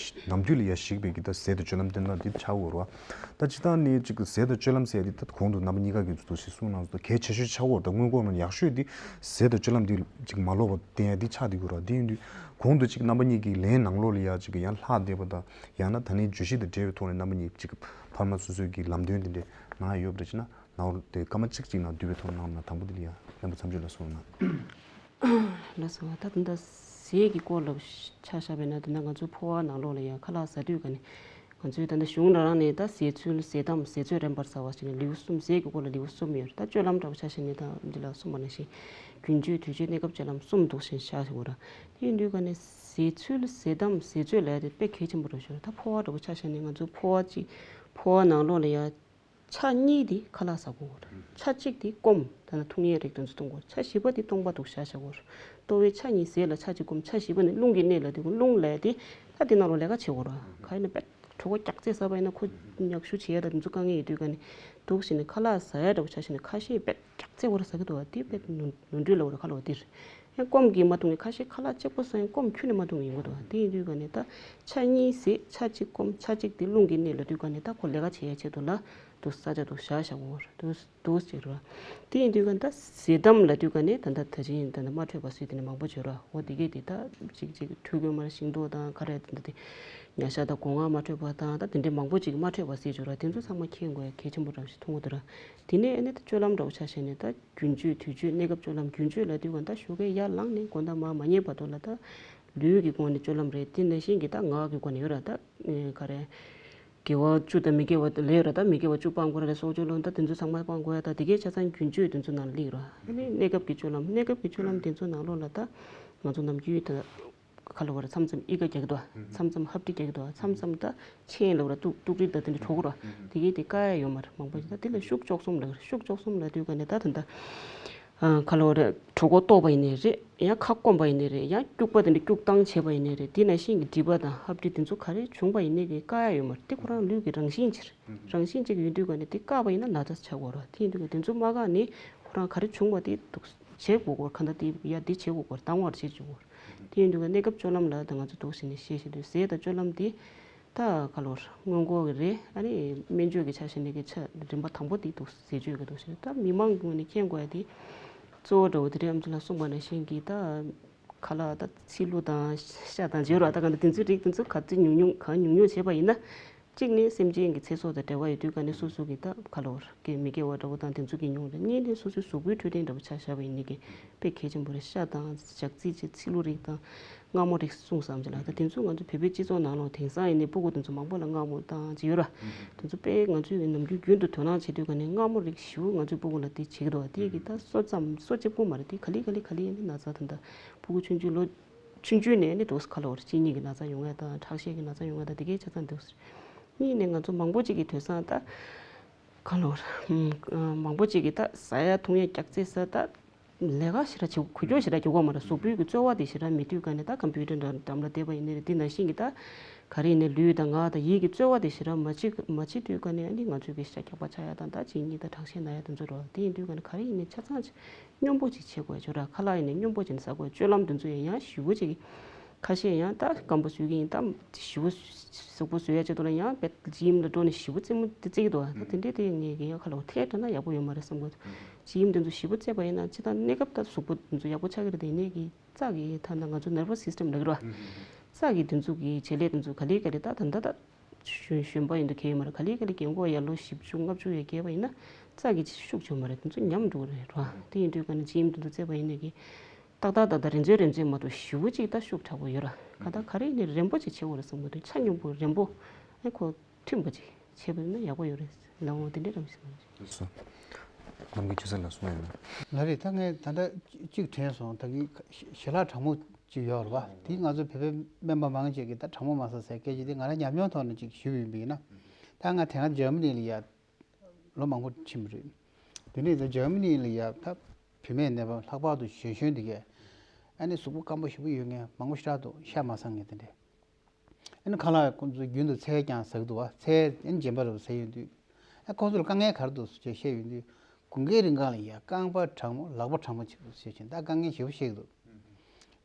ནམ་དུས་ལ་ཡ་གཞིགས་པའི་གི་ད་ཟས་དང་སྤྱོད་ལམ་སྟོན་སྟངས་འདི་ཆགས་ཡོད་རེད་བ། ད་སྤྱིར་བཏང་ནི་ཅིག་ཟས་དང་སྤྱོད་ལམ་ཟེར་ཡ་འདི་ད་གོང་དུ་རྣམ་པ་གཉིས་ཀ་གིས་འདུག་ཞིག་གསུངས་གནང་སོང་། གལ་ཆེ་ཤོས་ཆགས་ཡོད་རེད། ད་དངུལ་ལྐོག་ནང་ཡག་ཤོས་འདི་ཟས་དང་སྤྱོད་ལམ་འདི་ཅིག་མ་ལོག་པ་བསྟེན་ཡ་འདི་ཆགས་བསྡད་ཡོད་རེད་བ། འདི་ཡིན་དུས་གོང་དུ་ཅིག་རྣམ་པ་གཉིས་ཀྱི་ལན་ནང་ལོགས་ལ་ཡ་ཅིག་ཡང་ལྷག་བསྡད་པ་དང་ཡང་ན་ད་ནི་བརྗོད་གཞི་དང་འབྲེལ་བའི་ཐོག་ནས་རྣམ་པ་གཉིས་ཅིག་འཕར་མ་སོ་སོའི་གི་ལམ་སྟོན་དེ་འདྲ་གནང་ཡ་ཡོད་པ་རེད་ཅེ་ན། ནའོ་དེ་སྐར་མ་གཅིག་གཅིག་ནང་བསྡུས་པའི་ཐོག་གནང་ན། དང་པོ་དེ་ལ་ཡ་རྣམ་པ་མཚམས་གཅོད་ལ་སོང་ན། ལགས་སོ། ད་དེ་འདྲ་ཟས་ཀྱི་སྐོར་ལ་ཆ་བཞག་པ་ཡིན་ན། དེ་འདྲ་ང་ཚོའི་ཕོ་བ་ནང་ལོགས་ལ་ཡ་ཁ་ལག་ཟ་དུས་ག་ནས་ང་ཚོའི་ད་ལྟ་གཞུང་རང་རང་ནས་ད་ཟས་ཚུལ་ཟས་གཏམ་ཟས་ཚོད་རན་པར་ཟ་བ་ཞེས་ནས་ལེའུ་གསུམ། ཟས་ཀྱི་སྐོར་ལ་ལེའུ་གསུམ་ཡོད་རེད། ད་སྤྱོད་ལམ་འདྲ་བོ་ཆ་བཞག་ནས་ད་འདི་ལ་གསུངས་པ་ནང་བཞིན་རྒྱུན་སྤྱོད་དུས་སྤྱོད་གནས་སྐབས་སྤྱོད་ལམ་གསུམ་འདུག་ཞེས་བཞག་ཞིག་ཡོད་རེད། དེ་ཡིན་དུས་ག་ནས་ཟས་ཚུལ་ཟས་གཏམ་ཟས་ཚོད་ལབ་ཡ་དེ་དཔེ་གལ་ཆེན་པོ་རེད་ཤག། ད་ཕོ་བ་འདྲ་བོ་ཆ་བཞག་ནས་ང་ཚོ་ཕོ་བ་གཅིག་ཕོ་བ་ནང་ལོགས་ལ་ཡ་ཆ་གཉིས་དེ་ཁ་ལག་ཟ་དགོས་རེད། ཆ་གཅིག་དེ་སྐོམ། ད་ནི་འཐུང་ཡས་རིགས་དེ་ཚོ་འཐུང་དགོས། ཆ་བཞི་པ་དེ་སྟོང་པ་འདུག་བཞག་བཞག་དགོས་རེད། ལྟོ་བའི་ཆ་གཉིས་ཟས་ལ་ཆ་གཅིག་སྐོམ། ཆ་བཞི་པ་ནི་རླུང་གི་གནས་ལ་དེ་རླུང་ལ་དེ་ད་དེ་ནང་ལོགས་ལས་ཀ་བྱེད་དགོས་རེད། ག་ཡིན་ན་དཔེ་གྲོད་ཁོག་སྐྱག་རྫས་ཟ་བ་ཡིན་ན་ཁོ་མྱག་ཤུ་བྱེད་ཡས་ད་དེ་ཚོ་དཀའ་ངལ་ཡོད་དུས་ག་ནས་འདུག་བྱས་ནས་ཁ་ལག་ཟ་ཡ་འདྲ་བོ་ཆ་བཞག་ནས་ཁ་ཤས་དཔེ་སྐྱག་རྫས་འོ་ར་ཟ་གི་འདུག་བ། དེ་དཔེ་ནོར་འཁྲུལ་ལབ་དགོས་རེད། ཁ་ལོ་བ་དེ་རེད། ཡང་སྐོམ་གྱིས་མ་བཏུང་བའི་ཁ་ཤས་ཁ་ལག་གཅིག་པོ་ཟ་ཡང་སྐོམ་ཁྱོན་ནས་མ་བཏུང་བ་ཡིན་དགོས་འདུག་བ། དེ་ཡིན་དུས་ག་ནས་ད་ཆ་གཉིས་ཟས་ཆ་གཅིག་སྐོམ། ཆ་གཅིག་དེ་རླུང་གི་གནས་ལ་དུས་ག་ནས་ད་ཁོ་ལས་ཀ་བྱེད་ཡ་ཆེད་དུ་ལ་འདུག་ས་ཆ་འདུག་བཞག་བཞག་དགོས་རེད། འདུག་འདུག་ཅེས་རེད་བ། དེ་ཡིན་དུས་ག་ནས་ད་ཟས་གཏམ་ལ་དུས་ག་ནས་ད་ད་ད་ཅིག་ཡིན་ད་ད་མ་འཕྲོད་པ་སུས་དེ་ནས་མང་པོ་བྱོས་ར། འོ་དེ་གས་དེ་ད་ཅིག་ཅིག་འཕྲོད་དགོས་མ་རེད། ཤིང་ཏོག་དང་ག་རེ་ད་ད་དེ་ཉ་ཤ་དང་སྒོ་ང་མ་འཕྲོད་པ་དང་ད་དེ་འདྲའི་མང་པོ་ཅིག་མ་འཕྲོད་པ་ཟེར་བྱོས་ར། དེ་ཚོ་ཚང་མ་མཁྱེན་དགོས་ཡ་གལ་ཆེན་པོ་འདྲ་བོ་ཞིག་མཐོང་གི་འདུག་ར། དེ་ནས་ཨ་ནི་ད་སྤྱོད་ལམ་འདྲ་བོ་ཆ་བཞག་ནས་ད་རྒྱུན་སྤྱོད་དུས་སྤྱོད་གནས་སྐབས་སྤྱོད་ལམ། རྒྱུན་སྤྱོད་ལབ་དུས་ག་ད་ཞོགས་ཀས་ཡར་ལངས་ནས་དགོང་དག་མར་མ་ཉལ་བར་དུ་ལ་ད་ལུས་ཀྱི་སྒོ་ནས་སྤྱོད་ལམ་རེད། དེ་ནང་བཞིན་གྱི་ད་ངག་གི་སྒོ་ནས་ཡོད་ར། ད་ག་རེ་དགེ་བ་བཅུ་དང་མི་དགེ་བ་ལས་ཡོད་ར། ད་མི་དགེ་བ་བཅུ་སྤང་དགོས་ར། ལས་སྲོག་གཅོད་ལོ་ད་དེ་ཚོ་ཚང་མ་སྤང་དགོས་ཡ། ད་དེ་གའི་ཆ་ཚང་རྒྱུན་སྤྱོད་དེ་ཚོ་ནང་ལ་སླེབས་ར། ཨ་ནི་གནས་སྐབས་ཀྱི་སྤྱོད་ལམ། གནས་སྐབས་ཀྱི་སྤྱོད་ལམ་དེ་ཚོ་ནང་ལོགས་ལ་ད་ང་ཚོ་ནམ་རྒྱུན་ད་ཁ་ལོ་བར་མཚམས་མཚམས་ཨི་ཀ་རྒྱག་གི་འདུག་བ། མཚམས་མཚམས་ཧབ་ཏི་རྒྱག་གི་འདུག་བ། མཚམས་མཚམས་ད་མཆན་ལབ་ར་ཏུག་ཏུག་རིགས་ད་དེ་འདྲ་གྲོགས་ར། དེ་གའི་དེ་བཀག་ཡ་ཡོད་མ་རེད་མང་པོ་ཞིག། ད་དེ་ལ་ཤུགས་བཅོག་གསུམ་ལབ་ར། ཤུགས་བཅོག་གསུམ་ལབ་དུས་ག་ནས་ད་ད་ད་ཁ་ལོ་བར་གྲོད་ཁོག་ལྟོགས་པ་ཡིན་ནའི་རེད། ཡང་ཁ་སྐོམ་པ་ཡིན་ནའི་རེད། ཡང་སྐྱུག་པ་དེ་འདྲ་སྐྱུག་བཏང་བྱས་པ་ཡིན་ནའི་རེད། དེ་ནང་བཞིན་གྱི་མགྲིན་པ་དང་ཧབ་ཏི་དེ་ཚོ་ག་རེ་བྱུང་པ་ཡིན་ནའི་གི་བཀག་ཡ་ཡོད་མ་རེད། དེ་ཁོ་རང་ལུས་ཀྱི་རང་བཞིན་ཅིག་རེད། རང་བཞིན་ཅིག་ཡིན་དུས་ག་ནས་དེ་བཀག་པ་ཡིན་ན་ན་ཚ་ཆགས་དགོས་ར། དེ་ཡིན་དུས་ག་དེ་ཚོ་མ་བཀག་ནས་ཁོ་རང་ག་རེ་བྱུང་བ་དེ་འདུག་བྱེད་དགོས་སྐོར། ག་འདྲ་དེ་ཡ་དེ་བྱེད་དགོས་སྐོར། དང་བར་བྱེད་དགོས་སྐོར། དེ་ཡིན་དུས་ག་གནས་སྐབས་སྤྱོད་ལམ་ལ་ད་ང་ཚོ་འདུག་ཟེར་ནས་བཤད་བཞིན་དུས་ཟས་དང་སྤྱོད་ལམ་དེ་ད་ག་ལོར་སྔོན་འགོག་གི་རེད། ཨ་ནི་སྨན་བཅོས་ཀྱི་ཆ་བཞག་ནས་ཀྱི་ཆ་རིམ་པ་དང་པོ་དེ་འདུག་ཟས་སྤྱོད་ཀྱི་འདུག་ཟེར། ད་མི་མང་གི་ངོས་ནས་མཁྱེན་དགོས་ཡ་དེ་གཙོ་བོ་འདྲ་བོ་དེ་རེད། ཨ་མཆོག་ལ་གསུངས་པ་ནང་བཞིན་གྱི་ད་ཁ་ལག་ད་ཚིལ་ལུ་དང་ཤ་དང་བྱེ་རོ་ད་ག་འདྲ་དེ་ཚོའི་རིགས་དེ་ཚོ་ག་ཚོད་ཉུང་ཉུང་གང་ཉུང་ཉུང་བྱས་པ་ཡིན་ན། གཅིག་ནི་སེམས་ཅན་གྱི་ཚེ་སྲོག་དང་འབྲེལ་བ་ཡོད་དུས་ག་ནས་སོ་སོ་གི་ད་ཁ་ལོ་བར་གྱི་མི་དགེ་བ་འདྲ་བོ་དང་དེ་ཚོ་གི་ཉུང་རེད། གཉིས་ནི་སོ་སོའི་གཟུགས་པོའི་འཕྲོད་བསྟེན་འདྲ་བོ་ཆ་བཞག་པ་ཡིན་ནི་གི་དཔེ་གལ་ཆེན་པོ་རེད། ཤ་དང་ཞག་རྩི་བྱས་ཚིལ་ལུ་རིགས་དང་མངར་མོ་རིགས་གསུངས་སམ་ཅི་ལ། ད་དེ་ཚོ་ང་ཚོ་བོད་པའི་སྤྱི་ཚོགས་ནང་ལོགས་དེང་སང་ཡིན་ནའི་སྤུ་གུ་དེ་ཚོ་མང་པོ་ལ་མངར་མོ་དང་ཅི་ཡོད་ར། དེ་ཚོ་དཔེ་ང་ཚོས་ནམ་རྒྱུན་རྒྱུན་དུ་དོ་སྣང་བྱེད་དུས་ག་ནས་མངར་མོ་རིགས་ཞེ་པོ་ང་ཚོའི་སྤུ་གུ་ལ་དེ་བྱེད་ཀྱི་འདུག་བ། དེ་གི་ད་སོ་ཙམ་སོ་གཅིག་པུ་མ་རེད། དེ་ག་ལེ་ག་ལེ་ག་ལེ་ཡིན་ན་ན་ཚ་དང་ད་སྤུ་གུ་ཆུང་ཆུང་ལོ་ཆུང་ཆུང་ནས་ནི་འདུག་ཁ་ལོ་བར་གཅིན་སྙི་གི་ན་ཚ་ཡོང་ཡ་དང་ཁྲག་ཤེད་ཀྱི་ན་ཚ་ཡོང་ཡ་དང་དེ་གའི་ཆ་ཚང་འདུག་ཟེར། གཉིས་ནས་ང་ཚོ་མང་པོ་ཅིག་གི་དུས་སང་ད་ཁ་ལོ་བར་མང་པོ་ཅིག་གི་ད་ཟ་ཡ་འཐུང་ཡ་སྐྱག་རྫས་ཟ་ད་ལས་ཀ་ཞེ་དྲག་བྱེད་འགུལ་སྐྱོད་ཞེ་དྲག་རྒྱག་གི་མ་རེད། གཟུགས་པོའི་གི་རྩོལ་བ་དེ་ཞེ་དྲག་མེད་དུས་ག་ནས་ད་ཀམ་པུ་ཊར་འདྲ་འགྲམ་ལ་བསྡད་པ་ཡིན་ནའི་རེད། དེ་ནང་བཞིན་གི་ད་ག་རེ་ཡིན་ནའི་ལུས་དང་ངག་དང་ཡིད་ཀྱི་རྩོལ་བ་དེ་ཞེ་དྲག་མ་བྱེད་མ་བྱེད་དུས་ག་ནས་ཨ་ནི་ང་ཚོའི་གི་ཤ་སྐྱག་པ་ཆགས་ཡ་དང་ད་གཅིན་སྙི་དང་ཁྲག་ཤེད་ན་ཡ་དེ་ཚོ་རེད་བ། དེ་ཡིན་དུས་ག་ནས་ག་རེ་ཡིན་ནའི་ཆ་ཚང་ཅིག་སྙོམས་པོ་ཅིག་བྱེད་དགོས་ཡ་ཅོ་ར། ཁ་ལག་ཡིན་ནའི་སྙོམས་པོ་ཅིག་ཟ་དགོས། སྤྱོད་ལམ་དེ་ཚོ་ཡང་ཡང་ཞེ་པོ་ཅིག་ཁ་ཤས་ཡང་ད་སྐམ་པོ་བཟོ་གི་ཡིན། ད་ཞེ་པོ་གཟུགས་པོ་བཟོ་ཡ་ཆེད་དུ་ལ་ཡང་བེད་ཇིམ་ལ་འགྲོ་ནས་ཞེ་པོ་རྩེད་མོ་དེ་རྩེ་གི་འདུག་བ། ད་དེ་འདྲས་དེ་ངས་ཀྱི་ཡང་ཁ་ལོ་ཐད་དྲ་ན་ཡག་པོ་ཡོད་མ་རེད་བསམ་གི་འདུག་ཇིམ་དེ་ཚོ་ཞེ་པོ་རྩེ་བ་ཡིན་ན་ཅི་ད་གནས་སྐབས་ད་གཟུགས་པོ་དེ་ཚོ་ཡག་པོ་ཆགས་ཀྱི་རེད། དེ་ནས་ཀྱི་རྩ་གི་ད་ད་ང་ཚོ་ནར་བ་སི་སི་ཊམ་ལབ་ཀྱི་རེད་བ། རྩ་གི་དེ་ཚོ་གི་བྱེད་ལས་དེ་ཚོ་ག་ལེ་ག་ལེ་ད་ད་ད་ད། གཞོན་གཞོན་པ་ཡིན་དུས་གལ་ཡོད་མ་རེད། ག་ལེ་ག་ལེ་རྒན་གོག་ཡར་ལོ་བཞི་བཅུ་ལྔ་བཅུ་ཡར་བརྒལ་བ་ཡིན་ན་རྩ་གི་ཤུགས་ཆེ་བ་མ་རེད། དེ་ཚོ་ཉམས་འགྲོ་གི་རེད་ར། དེ་ཡིན་དུས་ག་ནས་ཇིམ་དེ་ཚོ་རྩེ་བ་ཡིན་ནའི་གི་ཏག་ཏག་ཏག་ཏག་རེ་མཛོད་རེ་མཛོད་མ་གཏོགས་ཞེ་པོ་ཅིག་ད་ཤུགས་དྲག་པོ་ཡོད་ར། ག་ད་ག་རེ་ཡིན་ནའི་རན་པོ་ཅིག་བྱེད་དགོས་རེད་བསམ་གི་འདུག་ཆ་སྙོམས་པོ་རན་པོ་ཨེ་ཁོ་མཐུན་པ་ཅིག་བྱས་པ་ཡིན་ན་ཡག་པོ་ཡོད་རེད་ལབ་འོང་། དེ་འདྲའི་རང་བཞིན་ལ། སོ། ནམ་མཁའི་ཆུ་ཚན་ལ་གསུངས་ཡོད་ན། ལགས་རེད། ད་ངས་ད་ལྟ་གཅིག་དྲན་སོང་། ད་གི་ཞལ་ལག་གྲང་མོ་ཅིག་ཡོད་རེད་བ། དེ་ང་ཚོ་བོད་པའི་སྨན་པ་མང་ཆེ་གིས་ད་གྲང་མོ་མ་ཟ་ཟེར་སྐད་ཆ་དེ་ང་རང་ཉམས་མྱོང་ཐོག་ནས་ཅིག་ཞུས་པ་ཡིན་པ་ཡིན་ན། ད་ང་དེ་སྔ་འཇར་མ་ནི་ལ་ཡ་ལོ་མང་པོ་ཕྱིན་པ་རེད། དེ་ནས་ད་འཇར་མ་ནི་ལ་ཡ་ད་བུད་མེད་ནད་པ་ལྷག་པར་དུ་གཞོན་གཞོན་དེ་གས་ཨ་ནི་གཟུགས་པོ་སྐམ་པོ་ཞེ་པོ་ཡོད་མཁན་མང་པོ་ཞེ་དྲག་འདུག་ཤ་མ་ཟ་མཁན་དེ་འདྲས། ཨ་ནི་ཁ་ལག་ཁོང་ཚོ་རྒྱུན་དུ་ཚལ་ཀྱང་ཟ་གི་འདུག་བ། ཚལ་ཨ་ནི་རྗེན་པ་རེད་བ་ཟ་ཡོང་དུས། ཨ་ཁོང་ཚོ་ལ་དཀའ་ངལ་ག་རེ་འདུག་ཅེས་བཤད་ཡོང་དུས། དགུན་ཁའི་རིང་གང་ལ་ཡ་རྐང་པ་གྲང་མོ་ལག་པ་གྲང་མོ་བྱེད་དགོས་ཞེས་བྱས་ད་དཀའ་ངལ་ཞེ་པོ་བཤད་ཀྱི་འདུག་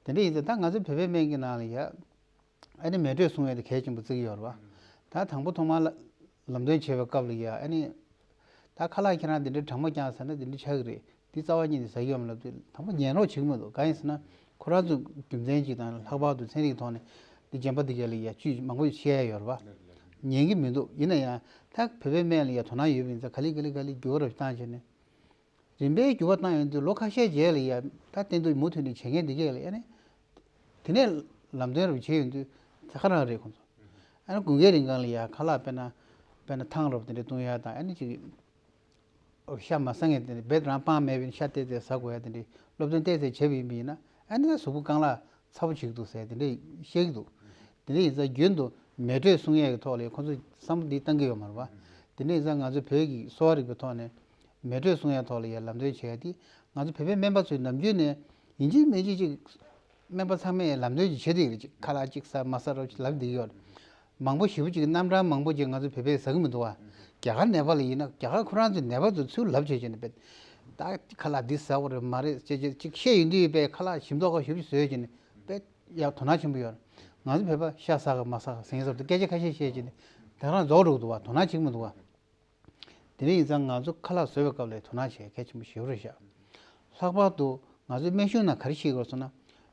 དེ་འདྲ་ཡིན་ཙང་ད་ང་ཚོ་བོད་པའི་སྨན་གྱི་ནང་ལ་ཡ་ཨ་ནི་མེ་དྲོད་སྲུང་ཡས་དེ་གལ་ཆེན་པོ་བརྩི་གི་ཡོད་རེད་བ། ད་དང་པོ་ཐོག་མར་ལ་ལམ་སྟོན་བྱེད་པའི་སྐབས་ལ་ཡ་ཨ་ནི། ད་ཁ་ལག་ཁྱེད་རང་དེ་འདྲའི་གྲང་མོ་རྐྱང་ཟ་ན་དེ་འདྲ་ཆགས་ཀྱི་རེད། འདི་རྩ་བ་ཉིད་ནས་ཟ་གི་ཡོད་མ་རེད་ལབ་དུས་དང་པོ་ཉན་རོགས་བྱེད་ཀྱི་མི་འདུག་གང་ཡིན་ཟེར་ན་ཁོ་རང་ཚོ་རྒྱུ་མཚན་གཅིག་དང་ལྷག་པར་དུ་ཚན་རིག་ཐོག་ནས་འདི་རྗེན་པ་འདི་ག་ལ་ཡ་བཅུད་མང་པོ་བཤད་ཡ་ཡོད་རེད་བ། ཉན་གྱི་མི་འདུག་ཡིན་ན་ཡང་ད་བོད་པའི་སྨན་ལ་ཡ་དོ་སྣང་ཡོད་པ་ཡིན་ཙང་ག་ལེ་ག་ལེ་ག་ལེ་འགྱུར་བ་རབ་བཏང་བྱས་ནས། རིམ་པས་འགྱུར་བ་བཏང་ཡོང་དུས་ལོ་ཁ་ཤས་རྗེས་ལ་ཡ་ད་བསྟན་འདུག་མུ་མཐུད་ནས་བྱེད་མཁན་འདི་གས་ལ་ཡ་ནི། དེ་ནས་ལམ་སྟོན་རུ་བྱེད་ཡོང་དུས་ད་ག་རང་རེད་ཁོང་ཚོ། ཨ་ནི་དགུན་ཁའི་རིང་གང་ལ་ཡ་ཁ་ལག་དཔེར་ན། དཔེར་ན་ཐང་རོབ་དེ་འདྲ་བཏུང་ཡ་དང་ཨ་ནི་ཅིག་ཤ་མ་ཟ་མཁན་དེ་འདྲ་རྦད་རང་སྤང་མེད་པའི་ཤ་བལྟས་ཚེ་ཟ་དགོས་ཡ་དེ་འདྲ་སློབ་སྟོན་བལྟས་ཚེ་བྱས་པ་ཡིན་པ་ཡིན་ན་ཨ་ནི་ད་གཟུགས་པོ་རྐང་ལག་ཚ་པོ་བྱེད་ཀྱི་འདུག་ཟེར་དེ་འདྲ་བཤད་ཀྱི་འདུག་དེ་འདྲ་ཡིན་ཙང་རྒྱུན་དུ་མེ་དྲོད་སྲུང་ཡས་ཀྱི་ཐོག་ལ་ཁོང་ཚོ་བསམ་བློ་འདི་བཏང་གི་ཡོད་མ་རེད་བ། དེ་འདྲ་ཡིན་ཙང་ང་ཚོ་བོད་ཀྱི་གསོ་བ་རིག་པའི་ཐོག་ནས་མེ་དྲོད་སྲུང་ཡས་ཐོག་ལ་ཡ་ལམ་སྟོན་བྱས་ཏེ་ང་ཚོ་བོད་པའི་སྨན་པ་ཚོས་ནམ་རྒྱུན་ནས་ཡིན་གཅིག་མིན་གཅིག་ཅིག་སྨན་པ་ཚང་མས་ལམ་སྟོན་ཅིག་བྱེད་དེ་ཡོད་རེད། ཅིག་ཁ་ལག་ཅིག་ཟ་མ་ཟ་རོགས་ཅིག་ལབ་བསྡད་ཀྱི་ཡོད་རེད། མང་པོ་ཞེ་པོ་ཅིག་རྣམ་གྲངས་མང་པོ་ཅིག་ང་ཚོ་བོད་པས་ཟ་གི་མི་འདུག་བ། རྒྱ་གར་ནད་པ་ལ་ཡིན་ན་རྒྱ་གར་ཁོ་རང་ཚོའི་ནད་པ་ཚོ་ཚུར་ལབ་བྱས་བྱས་ནས་བས། ད་ཁ་ལག་འདི་ཟ་དགོས་རེད་མ་རེད་ཅེས་ཅེས་ཅིག་བཤད་ཡོང་དུས་བས་ཁ་ལག་ཞིམ་མདོག་ཁ་ཞེ་པོ་ཅིག་བཟོས་བྱས་ནས་བས་ཡ་དོ་སྣང་ཆེན་པོ་ཡོད་རེད། ང་ཚོ་བོད་པ་ཤ་ཟ་གི་མ་ཟ་གི་ཟེར་མཁན་ཚོར་དུ་སྐད་ཆ་ཁ་ཤས་བཤད་བྱས་ནས་དེ་རང་རྫོགས་འགྲོ་གི་འདུག་བ། དོ་སྣང་བྱེད་ཀྱི་མི་འདུག་བ། དེ་འདྲ་ཡིན་ཙང་ང་ཚོ་ཁ་ལག་བཟོ་བའི་སྐབས་ལ་དོ་སྣང་བྱེད་གལ་ཆེན་པོ་ཞེ་པོ་རེད་ཤག་ལྷག་པར་དུ་ང་ཚོའི་སྨན་གཞུང་ནང་ག་རེ་བཤད་ཀྱི་ཡོད་ཟེར་ན།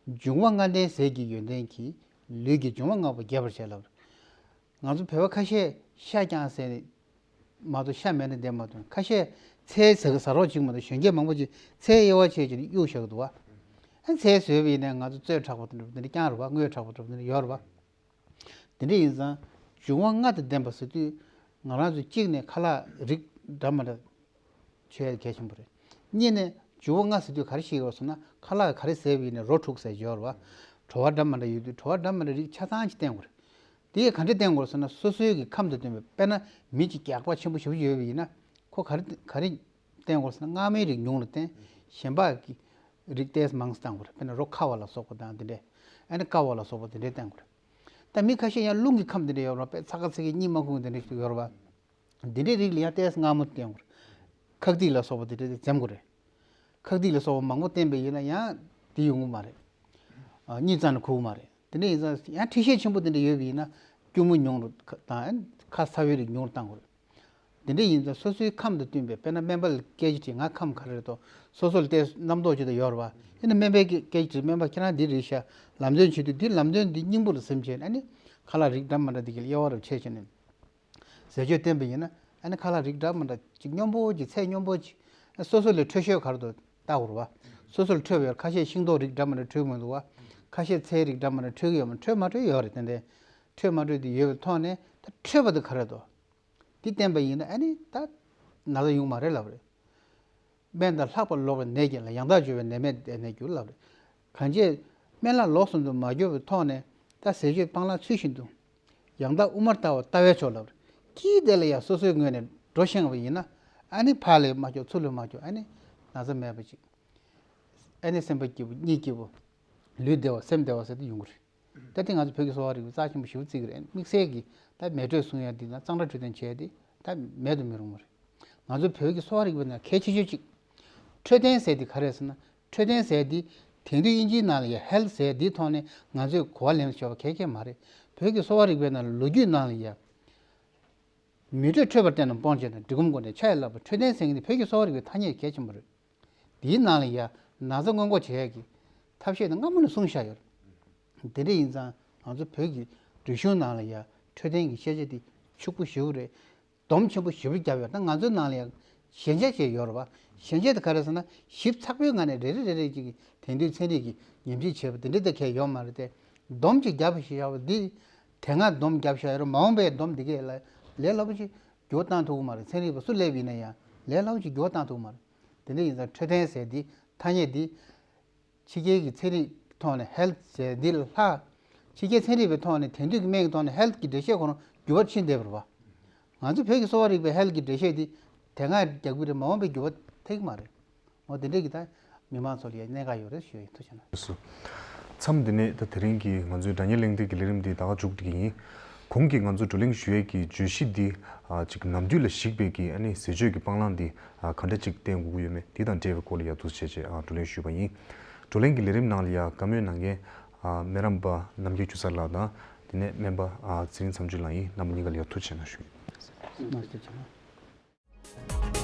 འབྱུང་བ་ལྔ་ལྡན་ཟས་ཀྱི་ཡོན་ཏན་གྱིས། ལུས་ཀྱི་འབྱུང་བ་ལྔ་པོ་རྒྱས་པར་བྱེད་ལབ། ང་ཚོ་བོད་པ་ཁ་ཤས་ཤ་རྐྱང་ཟས་མ་གཏོགས་ཤ་མེད་ན་བསྡད་མ་གཏོགས་ཁ་ཤས་ཚལ་ཟ་གི་ཟ་རོགས་བྱེད་ཀྱི་མ་གཏོགས་གཞོན་སྐྱེས་མང་པོ་ཅིག་ཚལ་དབྱེ་བ་ཕྱེ་བྱས་ནས་གཡུག་བཞག་གི་འདུག་བ། ཨ་ཚལ་ཟོས་པ་ཡིན་ན་ང་ཚོ་གཙོད་ཁྲག་པོ་དེ་འདྲ་དེ་འདྲ་རྐྱང་རེད་བ། དངོས་ཁྲག་པོ་འདྲ་དེ་འདྲ་ཡོད་རེད་བ། དེ་འདྲ་ཡིན་ཙང་འབྱུང་བ་ལྔ་དང་ལྡན་པ་ཟེར་དུས་ང་རང་ཚོ་གཅིག་ནས་ཁ་ལག་རིགས་འདྲ་མི་འདྲ་མཆོད་ཡ་གལ་ཆེན་པོ་རེད། གཉིས་ནས་འབྱུང་བ་ལྔ་ཟེར་དུས་ག་རེ་ཞིག་ཡོད་ཟེར་ན་ཁ་ལག་ག་རེ་ཟས་པ་ཡིན་ནའི་རོ་འཁྲུགས་ཟེར་གྱི་ཡོད་རེད་བ། བྲོ་བ་འདྲ་མི་འདྲ་ཡོད་དུས་བྲོ་བ་འདྲ་མི་འདྲ་རིགས་ཆ་ཚང་ཅིག་བསྟེན་དགོས་རེད། དེ་ཡིས་ག་འདྲ་བསྟེན་དགོས་ཟེར་ན་སོ་སོའི་གི་ཁམས་དང་བསྟུན་པའི་དཔེར་ན་མི་གཅིག་རྒྱགས་པ་ཆེན་པོ་ཞེ་པོ་ཡོད་པ་ཡིན་ན་ཁོ་ག་རེ་ག་རེ་བསྟེན་དགོས་ཟེར་ན་མངར་མོའི་རིགས་ཉུང་རུ་བསྟེན། ཞིམ་པ་གི་རིགས་ཏོག་ཙམ་མང་ཙམ་བཏང་དགོས་རེད། དཔེར་ན་རོ་ཁ་བ་ལ་སོགས་པ་དང་དེ་འདྲས། ཨ་ནི་ཀ་བ་ལ་སོགས་པ་དེ་འདྲས་བསྟེན་དགོས་རེད། ད་མི་ཁ་ཤས་ཡང་རླུང་གི་ཁམས་དེ་འདྲས་ཡོད་རེད་པས། ཚ་ཁ་ཚ་གི་གཉིད་མ་ཁུག་དེ་འདྲས་ཤིག་ཡོད་རེད་པ། འདི་འདྲའི་རིགས་ལ་ཡང་ཏོག་ཙམ་མངར་མོ་བསྟེན་དགོས་རེད། ཁག་ཐིག་ལ་སོགས་པ་དེ་འདྲས་འཛེམ་དགོས་རེད། ཁག་ཐིག་ལ་སོགས་པ་མང་པོ་བསྟེན་པ་ཡིན་ན་ཡང་དེ་ཡོང་གི་མ་རེད། ཨ་གཉིད་རྩ་ནས་ཁུག་གི་མ་རེད། དེ་འདྲ་ཡིན་ཙང་ཡང་མཁྲིས་ཤས་ཆེན་པོ་དེ་འདྲ་ཡོད་པ་ཡིན་ན་སྐྱུར་མོ་ཉུང་རུ་དང་ཁ་ཚ་བའི་རིགས་ཉུང་རུ་བཏང་དགོས་རེད། དེ་འདྲ་ཡིན་ཙང་སོ་སོའི་ཁམས་དང་བསྟུན་པའི་དཔེར་ན་སྨན་པ་ལ་སྐད་ཆ་དྲིས་ང་ཁམས་ག་རེ་རེད་དོ། སོ་སོ་ལ་ལྟས་རྣམ་རྟོག་ཅིག་དང་ཡོད་རེད་པ། ཡིན་ན་སྨན་པའི་སྐད་ཆ་དྲིས་སྨན་པ་ཁྱེད་རང་འདི་རེད་ཤག་ལམ་སྟོན་བྱེད་དུས་འདི་ལམ་སྟོན་འདི་སྙིང་པོ་ལ་སེམས་བྱས་ཨ་ནི་ཁ་ལག་རིགས་འདྲ་མི་འདྲ་འདི་གི་དབྱེ་བ་རུ་ཕྱེ་བྱས་ནས་ཟས་སྤྱོད་བསྟེན་པ་ཡིན་ན་ཨ་ནི་ཁ་ལག་རིགས་འདྲ་མི་འདྲ་ཅིག་སྙོམས་པོ་ཅིག་ཚད་སྙོམས་པོ་ཅིག་སོ་སོ་ལ་འཕྲོད་ཤོས་ག་རེ་འདུག་ལྟ་དགོས་རེད་པ། སོ་སོ་ལ་འཕྲོད་པ་ཡོད་ཁ་ཤས་ཤིང་ཏོག་རིགས་འདྲ་མི་འདྲ་འཕྲོད་མི་འདུག་པ། ཁ་ཤས་ཚལ་རིགས་འདྲ་མི་འདྲ་འཕྲོད་ཀྱི་ཡོད་མ་འཕྲོད་མ་འཕྲོད་ཡོད་རེད། དེ་འདྲ་འཕྲོད་མ་འཕྲོད་དེ་ཡོད་པའི་ཐོག་ནས་ད་འཕྲོད་པ་དེ་ག་རེ་འདུག་འདི་བསྟེན་པ་ཡིན་ན་ཨ་ནི་ད་ན་ཚ་ཡོང་མ་རེད་ལབ་རེད། སྨན་དང་ལྷག་པར་ལོག་པའི་ནད་ཀྱང་ལ་ཡང་དག་འབྱོར་བའི་ནད་མེད་བདེ་གནས་འགྱུར་ལབ་རེད། གང་བྱས་སྨན་བླ་ལོགས་སུ་འདུ་མ་གྱུར་པའི་ཐོག་ནས་ད་ཟས་སྤྱོད་སྤང་བླང་ཚུལ་བཞིན་དུ་ཡང་དག་དབུ་མར་ལྟ་བ་ལྟ་བའི་མཆོག་ལབ་རེད། ཀྱིས་དེ་ལ་ཡང་སོ་སོའི་ངོས་ནས་འགྲོ་ཤེས་པ་ཡིན་ན་ཨ་ནི་ཕར་ལ་མ་འགྱོ་ཚུར་ལ་མ་འགྱོ་ཨ་ནི་ན་ཚ་མེད་པ་ཅིག་ཨ་ནི་སེམས་པ་སྐྱིད་པོ་གཉིད་སྐྱིད་པོ་ལུས་བདེ་བ་སེམས་བདེ་བ་ཟེར་དུ་ཡོང་གི་རེད། ད་དེ་ང་ཚོ་བོད་ཀྱི་གསོ་བ་རིག་པའི་རྩ་ཆེན་པོ་ཞེ་པོ་བརྩི་གི་རེད། དམིགས་བསལ་གྱི་ད་མེ་དྲོད་སྲུང་ཡ་འདི་དང་གཙང་སྦྲ་འཕྲོད་བསྟེན་བྱས་ཏེ་ད་མེད་དུ་མི་རུང་བ་རེད། ང་ཚོ་བོད་ཀྱི་གསོ་བ་རིག་པའི་ནང་གལ་ཆེ་ཤོས་གཅིག་འཕྲོད་བསྟེན་ཟེར་དེ་ག་རེ་ཟེར་ན་འཕྲོད་བསྟེན་ཟེར་དེ་དེང་དུས་དབྱིན་ཇིའི་ནང་ལ་ཡ་ཧེལ་ཐི་ཟེར་དེའི་ཐོག་ནས་ང་ཚོས་གོ་བ་ལེན་ཆོག་པ་གལ་ཆེ་མ་རེད། བོད་ཀྱི་གསོ་བ་རིག་པའི་ནང་ལ་ལོ་རྒྱུས་ནང་ལ་ཡ་མེ་དྲོད་འཕྲོད་པར་བརྟེན་ནས་སྤོང་བྱས་ན་འབྲི་གུང་སྒོ་ནས་ཆ་ཡི་ལབ་པ་འཕྲོད་བསྟེན་ཟེར་མཁན་དེ་བོད་ཀྱི་གསོ་བ་རིག་པའི་ཐ་སྙད་གལ་ཆེན་པོ་རེད། དེའི་ནང་ལ་ཡ་ན་ཚ་སྔོན་འགོག་བྱེད་ཡས་ཀྱི་ཐབས་ཤེས་དེ་སྔ་མོ་ནས་གསུངས་བཞག་ཡོད་རེད། དེ་འདྲ་ཡིན་ཙང་ང་ཚོ་བོད་ཀྱི་རིག་གཞུང་ནང་ལ་ཡ་འཕྲོད་བསྟེན་གྱི་ཤེས་བྱ་དེ་ཕྱུག་པོ་ཞེ་པོ་རེད། སྡོམ་ཆེན་པོ་ཞེ་པོ་བརྒྱབ་ཡོད། ད་ང་ཚོའི་ནང་ལ་ཡ་ཞན་ཆ་ཅིག་ཡོད་རེད་བ། ཞན་ཆ་དེ་ག་རེ་ཟེར་ན་ཞིབ་ཚགས་པོའི་ངང་ནས་རེ་རེ་རེ་རེ་ཅིག་གི་དེང་དུས་ཚན་རིག་གི་ཉམས་ཞིབ་བྱས་པ་དེ་འདྲ་དེ་གས་ཡོད་མ་རེད་དེ། སྡོམ་ཅིག་བརྒྱབ་པ་ཞིག་བཞག་པ་འདི་དེ་སྔ་སྡོམ་བརྒྱབ་བཞག་ཡོད་རེད། མ་འོངས་པའི་སྡོམ་འདི་གས་ལ་ལས་སླ་པོ་ཅིག་འགྱུར་བ་བཏང་ཐུབ་ཀྱི་མ་རེད། ཚན་རིག་པ་སུ་སླེབས་ཡིན་ན་ཡང་ལས་སླ་པོ་ཅིག་འགྱུར་བ་བཏང་ཐུབ་ཀྱི་མ་རེད། དེ་འདྲ་ཡིན་ཙང་འཕྲོད་བསྟེན་ཟེར་འདི་ཐ་སྙད་འདི་ཕྱི་རྒྱལ་གྱི་ཚན་རིག་ཐོག་ནས་ཧེལ་ཐི་ཟེར་འདི་ལ་ལྷག་ཕྱི་རྒྱལ་ཚན་རིག་པའི་ཐོག་ནས་དེང་དུས་ཀྱི་སྨན་གྱི་ཐོག་ནས་ཧེལ་ཐི་གི་འགྲེལ་བཤད་ཁོ་རང་འགྱུར་བ་ཕྱིན་བསྡད་པ་རེད་བ། ང་ཚོ་བོད་ཀྱི་གསོ་བ་རིག་པའི་ཧེལ་ཐི་གི་འགྲེལ་བཤད་འདི་དེ་སྔ་རྒྱག་གི་རེད། མ་འོངས་པའི་འགྱུར་བ་ཐེབས་ཀྱི་མ་རེད། འོ་དེ་འདྲས་ཀྱི་ད་མི་མང་ཚོ་ལ་ཡང་གནད་འགག་ཡོད་རེད་ཞུ་ཡ་ཡིན། ཐུགས་རྗེ་གནང་། མཚམས་འདི་ནས་ད་དེ་རིང་གི་ང་ཚོའི་སྒྲ་སྙན་གླེང་སྟེགས་ཀྱི་ལས་རིམ་འདི་ད་ག་མཇུག་སྒྲིལ་གྱི་ཡིན། གོང་གི་ང་ཚོ་བགྲོ་གླེང་ཞུ་ཡས་ཀྱི་བརྗོད་གཞི་འདི་ཨ་ཅིག་ནམ་དུས་ལ་གཞིགས་པའི་གི་ཨ་ནི་ཟས་སྤྱོད་ཀྱི་སྤང་བླང་འདི་ཨ་ག་འདྲ་ཅིག་བསྟེན་དགོས་ཀྱི་ཡོད་མེད་འདི་དང་འབྲེལ་བའི་སྐོར་ལ་ཡ་འདུག་སེ་བྱས་བྱས་ཨ་བགྲོ་གླེང་ཞུས་པ་ཡིན། བགྲོ་གླེང་གི་ལས་རིམ་ནང་ལ་ཡ་བཀའ་མོལ་གནང་མཁན་ཨ་སྨན་རམས་པ་རྣམ་རྒྱལ་ཆུ་ཚ་ལགས་དང་དེ་ནས་སྨན་པ་ཨ་ཚེ་རིང་མཚམས་གཅོད་ལགས་ཡིན། རྣམ་པ་གཉིས་ཀ་ལ་ཡ་ཐུགས་རྗེ་ཆེ་གནང་ཞུ་ཡིན།